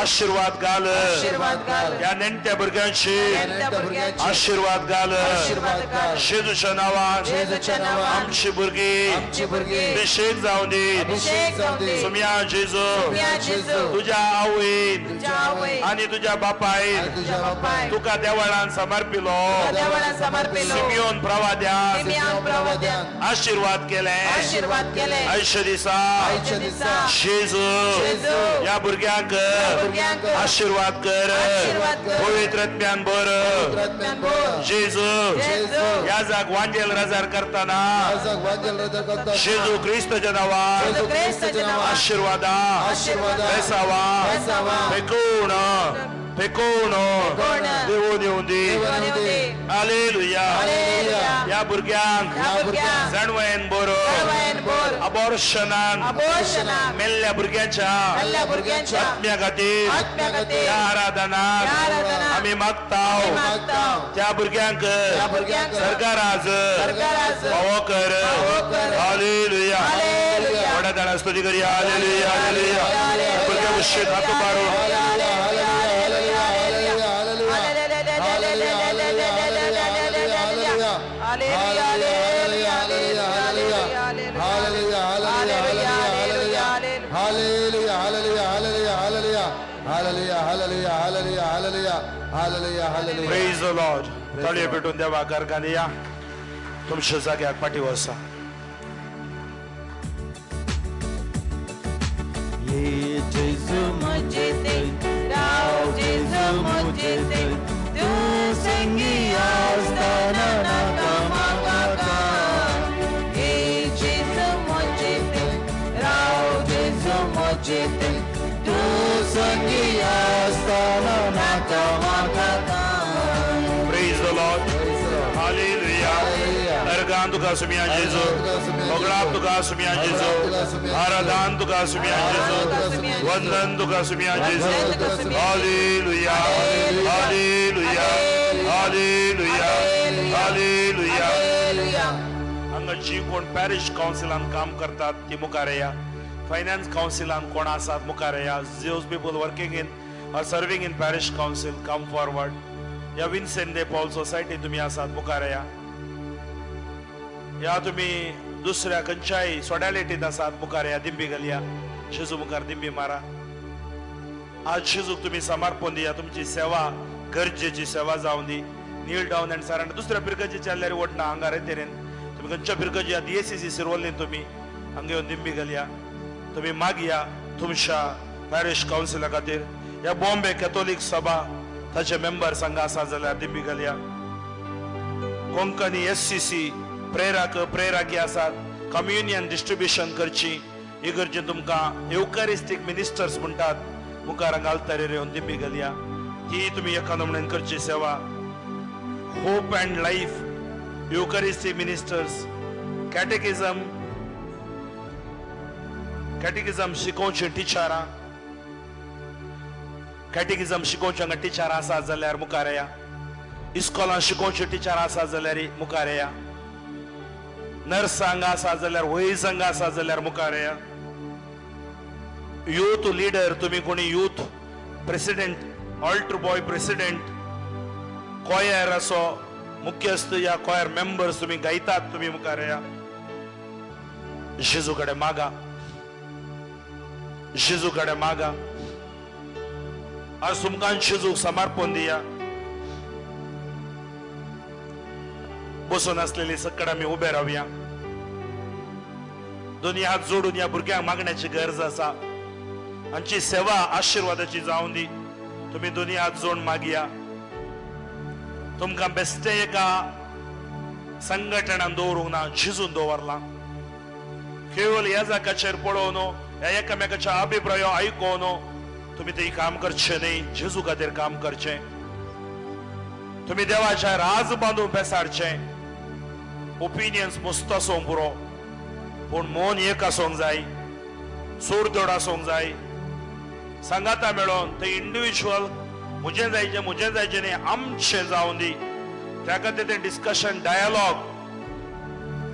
आशीर्वाद घाल. ह्या नेणट्या भुरग्यांचेर आशीर्वाद घाल. जेजूच्या नांवान आमची भुरगीं अभिषेक जावं दी. सुम्या जेजू तुज्या आवयन आनी तुज्या बापायन तुका देवळान समर्पिलो. सिमियोन प्रवाद्यान आशीर्वाद केले. आयच्या दिसा जेजू ह्या भुरग्यांक आशीर्वाद कर. पवित्र आत्म्यान भर. जेजू ह्या जाग वांजेल रजार करताना जेजू क्रिस्ताच्या नांवान आशीर्वादा बेसावा फेकून फेकून देवून येवन दी. हालेलुया. ह्या भुरग्यांक जाणवयन बरो अबॉर्शनान मेल्ल्या भुरग्यांच्या आत्म्या खातीर ह्या आराधनान आमी मागता. त्या भुरग्यांक सरकाराज फावो कर. हालेलुया. व्हडा जाणां स्तुती करूया. Hallelujah hallelujah. भुरग्यां भशेन हात उबारून Praise the Lord. ताळयो पेटून देवाक अर्गां दिया. तुमच्या जाग्याक फाटीं वचा. ये जेजू मुझे राव जेजू मुझे तू संगी आसताना नाका म्हाका. ये जेजू मुझे राव जेजू मुझे तू संगी आसताना नाका म्हाका. Praise the Lord. Hallelujah. अर्गां तुका सुम्या जेजू, होगळाप तुका सुम्या जेजू, आराधन तुका सुम्या जेजू, वंदन तुका सुम्या जेजू. Hallelujah hallelujah hallelujah hallelujah. हांगा जी कोण पॅरिश कावन्सिलान काम करतात ती मुखार येया. फायनान्स कावन्सिलान कोण आसात मुखार येया. Those people working in or serving in parish council come forward. ह्या विन्सेंट दे पॉल सोसायटी तुमी आसात मुखार येया. ह्या तुमी दुसऱ्या खंयच्याय सोडालिटींत आसात मुखार येया. दिंबी घालया. जेजू मुखार दिंबी मारा. आज जेजूक तुमी समर्पण दिया. तुमची सेवा गरजेची सेवा जावं दी. नील डावन अँड सारण दुसऱ्या फिरगजी चालल्यार वटना हांगा रेतेरेन तुमी खंयच्या फिरगजी DSCC शिरवल्लीन तुमी हांगा येवन दिंबी घालया. तुमी मागया तुमच्या पॅरिश कावन्सिला खातीर. ह्या बॉम्बे कॅथोलीक सभा ताचे मेंबर्स हांगा आसा जाल्यार दिंबी घालया. कोंकणी SCC प्रेरक प्रेराकी आसात. कम्युनियन डिस्ट्रिब्युशन करची इगर्जेन तुमकां एवकारिस्टीक मिनिस्टर्स म्हणटात मुखार घालतरे येवन दिंबी घालया. ती तुमी एका नमणेन करची सेवा. Hope and life eucharistic ministers catechism catechism शिकोवची टिचरां कॅटेकिझम शिकोवचे हांगा टिचर आसा जाल्यार मुखार येया. इस्कॉलान शिकोवचे टिचर आसा जाल्यार मुखार येया. नर्स हांगा आसा जाल्यार वैज हांगा आसा जाल्यार मुखार येया. यूथ लिडर तुमी कोणी youth president altar boy president choir असो मुख्यस्थ या कॉयर मेंबर्स तुमी गायतात तुमी मुखार येया. जेजू कडेन मागा. जेजू कडेन मागा. आज तुमकां जेजूक समर्पण दिया. बसून आसलेली सकड आमी उबे रावया. दोन्ही हात जोडून ह्या भुरग्यांक मागण्याची गरज आसा. हांची सेवा आशिर्वादाची जावं दी. तुमी दोन्ही हात जोडून मागया. तुमकां बेश्टे एका संघटनान दवरूंक ना, झिजून दवरलां. केवळ ह्या जाग्याचेर पळोवन ह्या एकामेकाच्या अभिप्राय आयकोन तुमी ते काम करचें न्ही. जेजू खातीर काम करचें. तुमी देवाच्या राज बांदून बेसारचें. ओपिनियन्स मस्त आसूंक पुरो, पूण मन एक आसूंक जाय, सोडतोड आसूंक जाय. सांगाता मेळोन ते इंडिविज्युअल म्हजें जायचें म्हजें जायचें न्ही, आमचें जावं दी. त्या खातीर तें discussion dialogue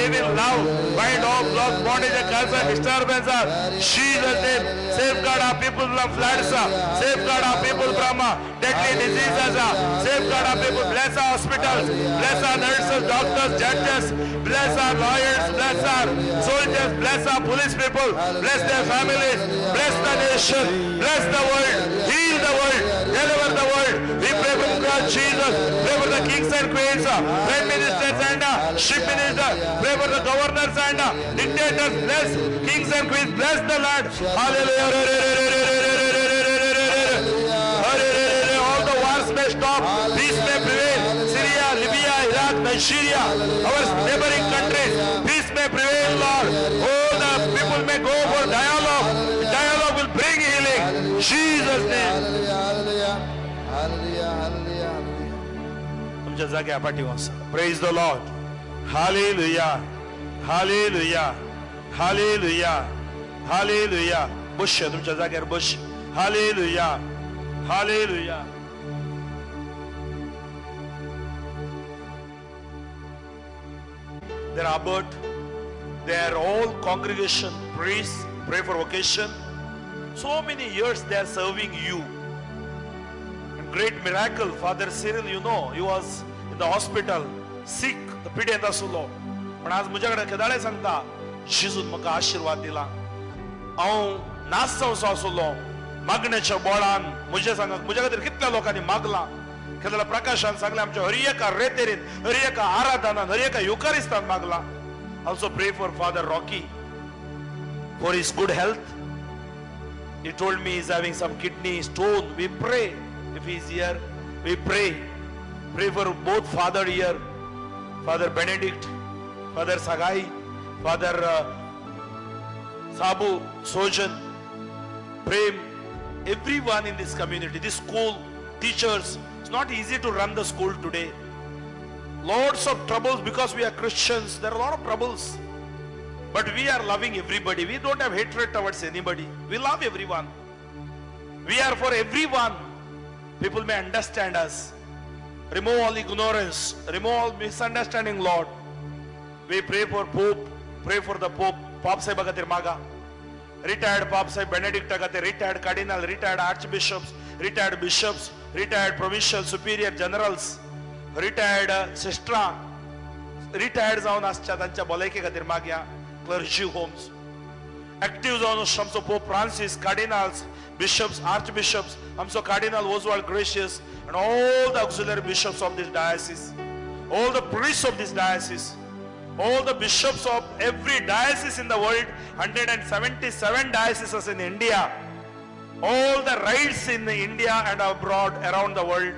Live in love. Bind all block, bondage, curse, disturbance. Jesus' name. Safeguard our people from floods. Safeguard our people from deadly diseases. Safeguard our people. Bless our hospitals. Bless our nurses, doctors, judges. Bless our lawyers. Bless our soldiers. Bless our police people. Bless their families. Bless the nation. Bless the world. Heal the world. Deliver the world. We pray for God Jesus. Pray for the kings and queens, prime ministers and chief ministers. Pray for the governors and dictators. Bless kings and queens. Bless the land. Hallelujah. All the wars may stop. Peace may prevail. Syria, Libya, Iraq, Nigeria, our neighboring countries. Peace may prevail, Lord. All the people may go for dialogue. Dialogue will bring healing. Jesus' name. तुमच्या जाग्या पाठी वसा. Praise the Lord. Hallelujah. Hallelujah. Hallelujah. Hallelujah. बस तुमच्या जाग्यार बस. Hallelujah. Hallelujah. Their abbot, their all congregation, priests, pray for vocation. So many years they are serving you. And great miracle, Father Cyril, you know, he was in the hospital, sick, the पिडेंत आसलो. पण आज म्हज्या कडेन केदाळे सांगता, जेजून म्हाका आशिर्वाद दिला. हांव नाच जावचो आसलो, मागण्याच्या बोळान म्हजे सांगा म्हज्या खातीर कितल्या लोकांनी मागला. केदाळा प्रकाशान सांगलें, आमच्या हर एका रेतेरीन, हर एका आराधनान, हर एका युकारिस्तान मागला. Also pray for Father Rocky for his good health. He told me he's having some kidney stone. We pray if he's here. We pray. Pray for both father here, Father Benedict, Father Sagai, Father Sabu, Sojan, Prem, everyone in this community, this school, teachers. It's not easy to run the school today. Lots of troubles because we are Christians. There are a lot of troubles. But we are loving everybody. We don't have hatred towards anybody. We love everyone. We are for everyone. People may understand us. Remove all ignorance. Remove all misunderstanding, Lord. We pray for Pope. Pray for the Pope. Pop Sahib खातीर मागा. Retired Pop Sahib Benedict खातीर, retired Cardinal, retired Archbishops, retired Bishops, retired Provincial Superior Generals, retired Sister, retired जावन आसच्या तांच्या भलायके खातीर मागया. Clergy homes active जावन आसच्या आमचो Pope Francis, cardinals, bishops, archbishops, आमचो Cardinal Oswald Gracias and all the auxiliary bishops of this diocese, all the priests of this diocese, all the bishops of every diocese in the world, 177 dioceses in India, all the rites in India and abroad around the world.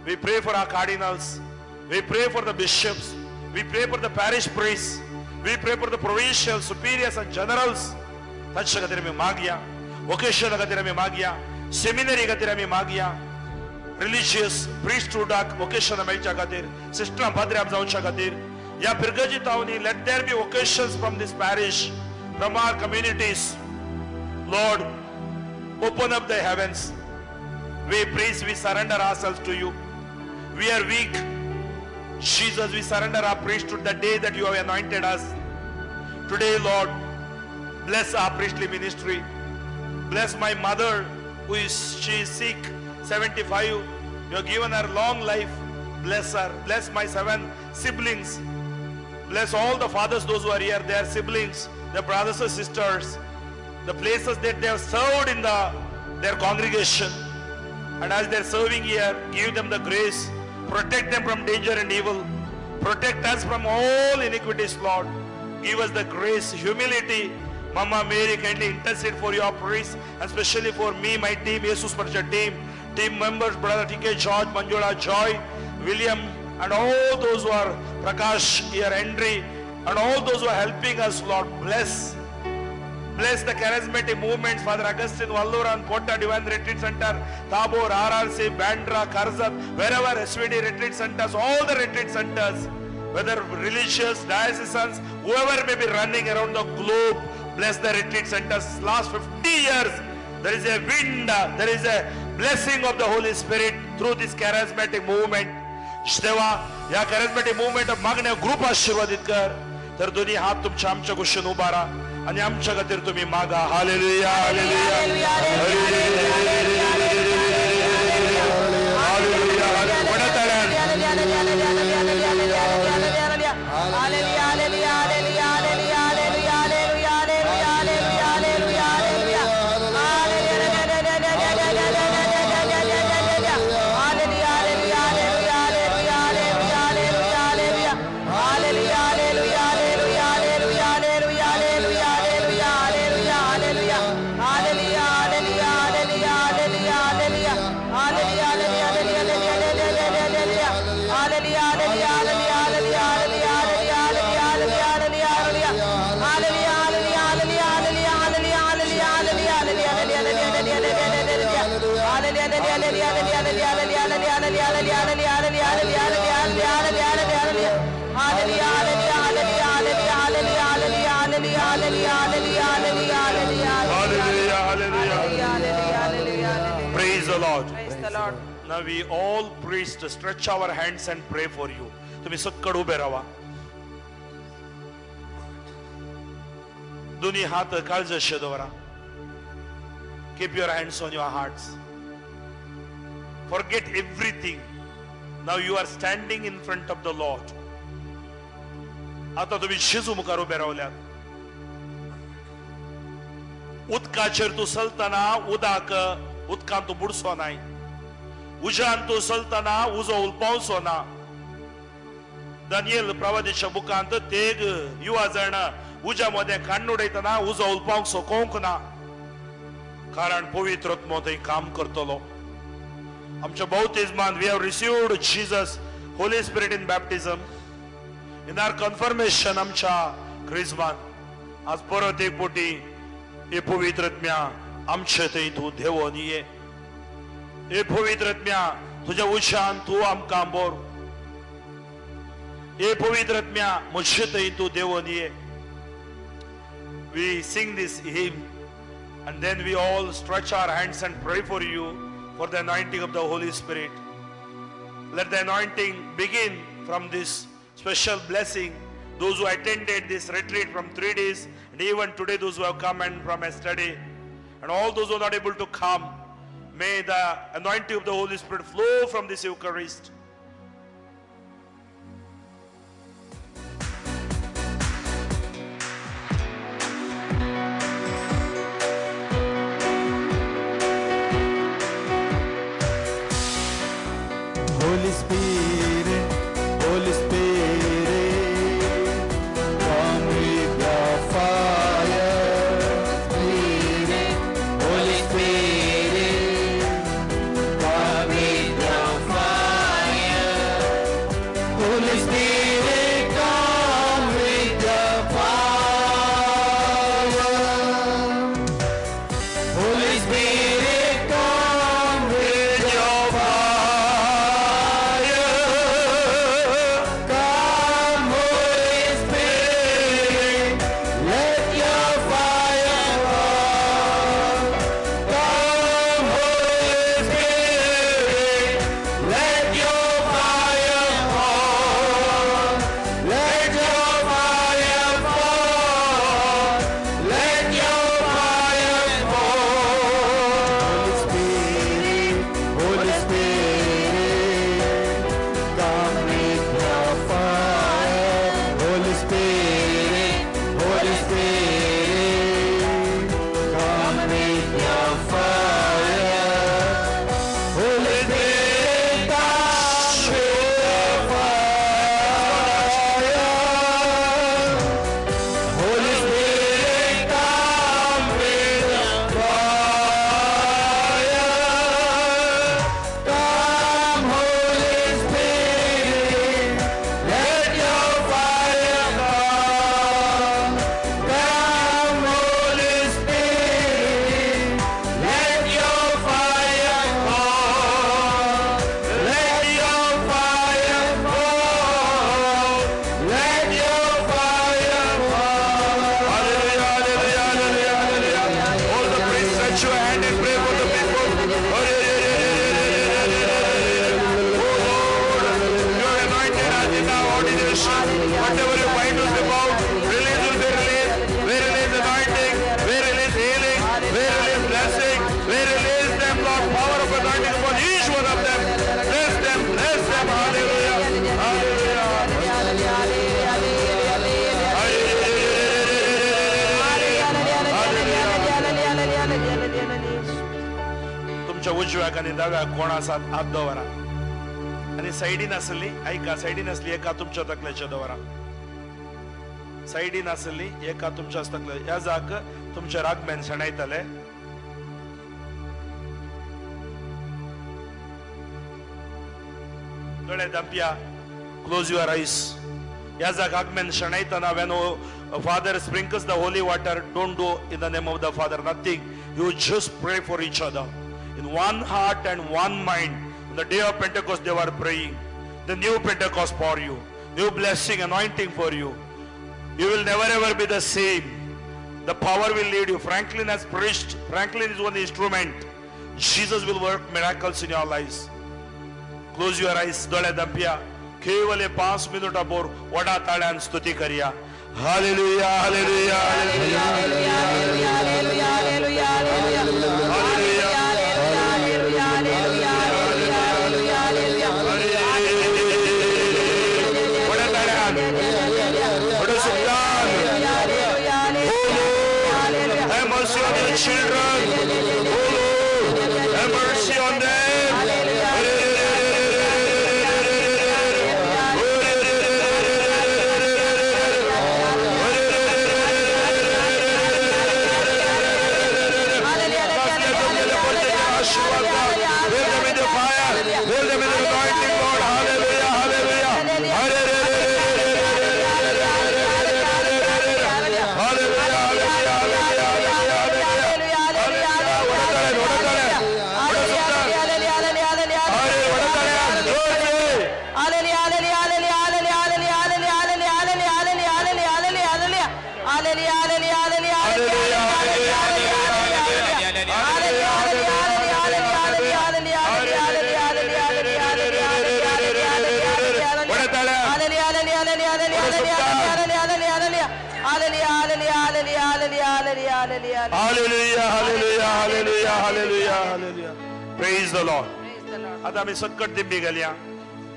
We pray for our cardinals, we pray for the bishops, we pray for the parish priests, we pray for the provincial superiors and generals. तांचे खातीर आमी मागया, vocation खातीर आमी मागया, seminary खातीर आमी मागया, religious प्रिस्टहुडाक vocation मेळच्या खातीर, सिस्टरां पाद्र्यां जावच्या खातीर. ह्या पिरगजी तावनी let there be vocations from this parish, from our communities. Lord, open up the heavens. We priests, we surrender ourselves to you. We are weak. Jesus, we surrender our priesthood the day that you have anointed us. Today, Lord, bless our priestly ministry. Bless my mother, who is, she is sick, 75. You have given her long life. Bless her. Bless my 7 siblings. Bless all the fathers, those who are here, their siblings, their brothers and sisters, the places that they have served in their congregation. And as they are serving here, give them the grace. Protect them from danger and evil. Protect us from all iniquities, Lord. Give us the grace, humility. Mama Mary, kindly intercede for your priests, and especially for me, my team, Jesus Parcha team, team members, Brother T.K. George, Manjula Joy, William, and all those who are Prakash here, Henry, and all those who are helping us, Lord, bless. Bless the charismatic movements, Father Augustine, Valluran, Pota Divine Retreat Center, Tabor, RRC, Bandra, Karzat, wherever SVD retreat centers, all the retreat centers, whether religious, diocesans, whoever may be running around the globe, bless the retreat centers. Last 50 years, there is a wind, there is a blessing of the Holy Spirit through this charismatic movement. देवा, या charismatic movement of मागण्या group आशीर्वादित कर. तर दोन्ही हात तुमच्या आमच्या कुशीन उबारा आणि आमच्या खातीर तुम्ही मागा. Hallelujah, hallelujah, hallelujah. म्हणत Praise the Lord. Praise the Lord. Now we all priests stretch our hands and pray for you. तुम्ही सक्कड उभे राहा. दोन्ही हात काळजाशे दवरा. Keep your hands on your hearts. Forget everything. Now you are standing in front of the Lord. आता तुम्ही जेजू मुखार उभे रावल्यात. उदकाचेर तूं चलतना उदक उदकांत तूं बुडचो नाय. उज्यान तूं चलतना उजो उलपावचो ना. दानियल प्रवादीच्या बुकांत तेग युवा जाण उज्या मदें काण्ण उडयतना उजो उलपावंक सकोंक ना, कारण पवित्र आत्मो थंय काम करतलो. आमच्या बौतिज्मान we have received Jesus Holy Spirit in baptism in our confirmation. आमच्या क्रिज्मान आज परत एक पोटी हे पवित्र आत्म्या आमचे थंय तूं देवोन ये. हे पवित्र आत्म्या तुज्या उशान तूं आमकां बोर. हे पवित्र आत्म्या म्हजे थंय तूं देवोन ये. We sing this hymn and then we all stretch our hands and pray for you for the anointing of the Holy Spirit. Let the anointing begin from this special blessing. Those who attended this retreat from 3 days, and even today those who have come and from yesterday, and all those who are not able to come, may the anointing of the Holy Spirit flow from this Eucharist. Holy Spirit, Holy Spirit, come with your fire. Spirit, Holy Spirit, come with your fire. Holy Spirit, come with your fire. Holy Spirit, come with your fire. Come, Holy Spirit, let your fire fall. Come, Holy Spirit, let your fire fall. Let your fire fall. Let your fire fall. Holy Spirit, Holy Spirit, come with your fire. Holy Spirit, Holy Spirit, come with your fire. Holy Spirit, come with your fire. Holy Spirit, come with your fire. Come, Holy Spirit, let your fire come. Come, Holy Spirit, let your fire fall. Let your fire fall. Let your fire fall. Hallelujah, hallelujah, hallelujah, hallelujah. All the priests, stretch your hand and pray for the people. Oh Lord, you have anointed us in our ordination. Whatever you bind us about, आनी दाव्याक कोण आसात हात दवरा आनी सायडीन आसली आयका सायडीन आसली एका तुमच्या तकलेचेर दवरा सायडीन आसली एका तुमच्या तकले ह्या जाक तुमच्या रागमेन शेणायतले दोळे धांपया. Close your eyes. ह्या जाक आगमेन शेणायतना when Father sprinkles the holy water, don't do in the name of the Father nothing. You just pray for each other in one heart and one mind. On the day of Pentecost they were praying the new Pentecost for you, new blessing, anointing for you. You will never ever be the same. The power will lead you. Franklin has preached. Franklin is one instrument. Jesus will work miracles in your lives. Close your eyes. Dole dampiya. केवल 5 मिनटा बोर वडा ताळ्यान स्तुती करिया. Hallelujah, hallelujah, hallelujah, hallelujah, hallelujah, hallelujah, hallelujah, vada ताळ्यान vada Sultan. Oh Lord, have mercy on your children. Oh Lord, have mercy on them. Hallelujah, hallelujah, hallelujah, hallelujah, hallelujah. Praise the Lord. आता आमी संकट दिंबी घालया.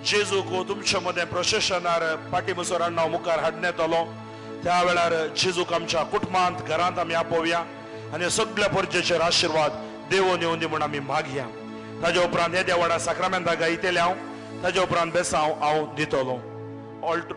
जेजूक तुमच्या मदें प्रशासनार पाटी मुसोरांना मुखार हाडण्यात आलो त्या वेळार जेजूक आमच्या कुटुंबांत घरांत आमी आपोवया आनी सगळ्या परजेचेर आशिर्वाद देवोन येवन दी म्हूण आमी मागया. ताज्या उपरांत येद्या व्हडा साक्रामेंता गायतले हांव. ताज्या उपरांत बेसांव हांव दितलो. ऑल्ट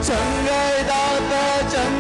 चंगाई दाता चंग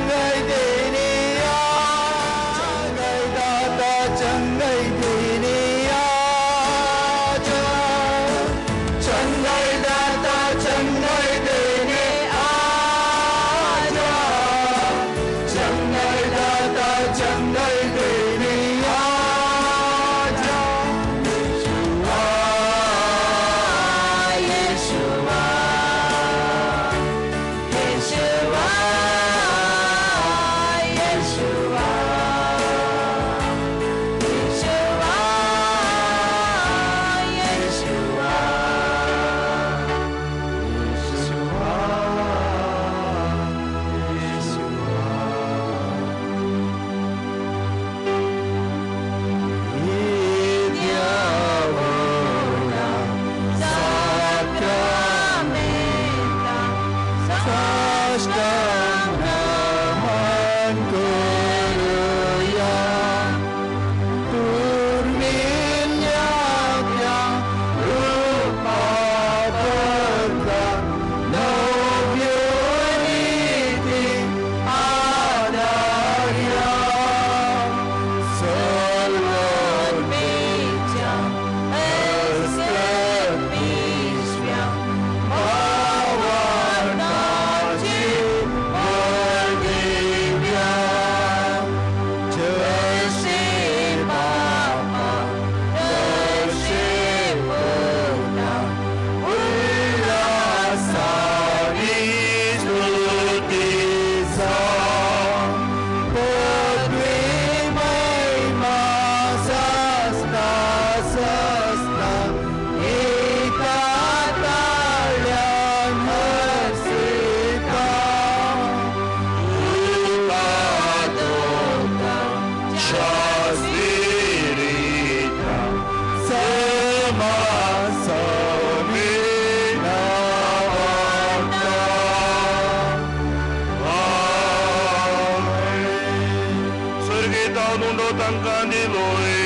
तावन उंडो तांकां दिलोय.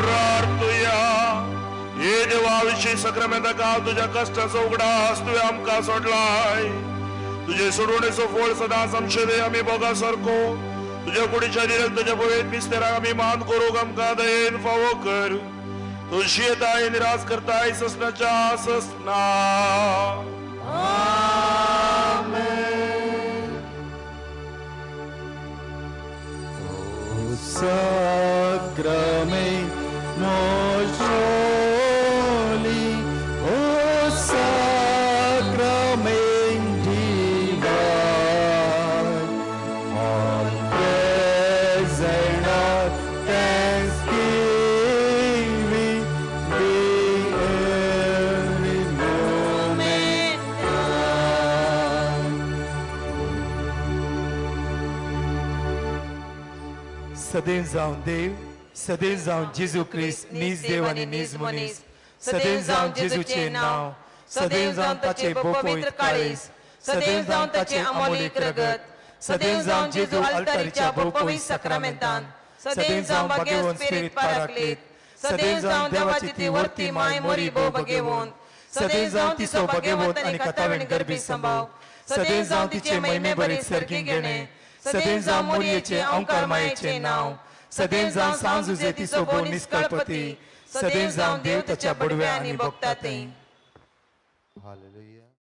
प्रार्थुया. हे देवा विशीं सक्रामेंता तुज्या कश्टाचो उगडास तुवें आमकां सोडलाय. तुजे सोडवणेचो फळ सदांच आमचे आमी भोगा सारको तुज्या कुडीच्या दिरक तुज्या पवित्र मिस्तेराक आमी मान करूंक आमकां दयेन फावो कर. तूं शियताय निराश करताय ससनाच्या ससना. Sacrament most holy, O sacrament divine, all present of thanksgiving be every moment thine. सदैव जावन देव, सदैव जावन जेजू क्रिस्त नीज देव आनी नीज मनीस, सदैव जावन जेजूचें नांव, सदैव जावन ताचें भोव-पवित्र काळीज, सदैव जावन ताचें अमोलीक रगत, सदैव जावन जेजू आल्तारीच्या भोव-पवित्र साक्रामेंतान, सदैव जावन भाग्यवंत स्पिरीत पाराक्लीत, सदैव जावन देवाची ती वर्ती माय मोरी भोव भाग्यवंत, सदैव जावन तिचो भाग्यवंत आनी कथावेण गर्भी संभाव, सदैव जावन तिचे महिमे भरीत सर्गी घेणें, सदैव जावन मोरयेचें ओंकार मायेचें नांव, सदैव जावन सांजुजे तिचो भोव निष्कळपती, सदैव जावन देव ताच्या बडव्या आनी भोगता ते. हालेलुया.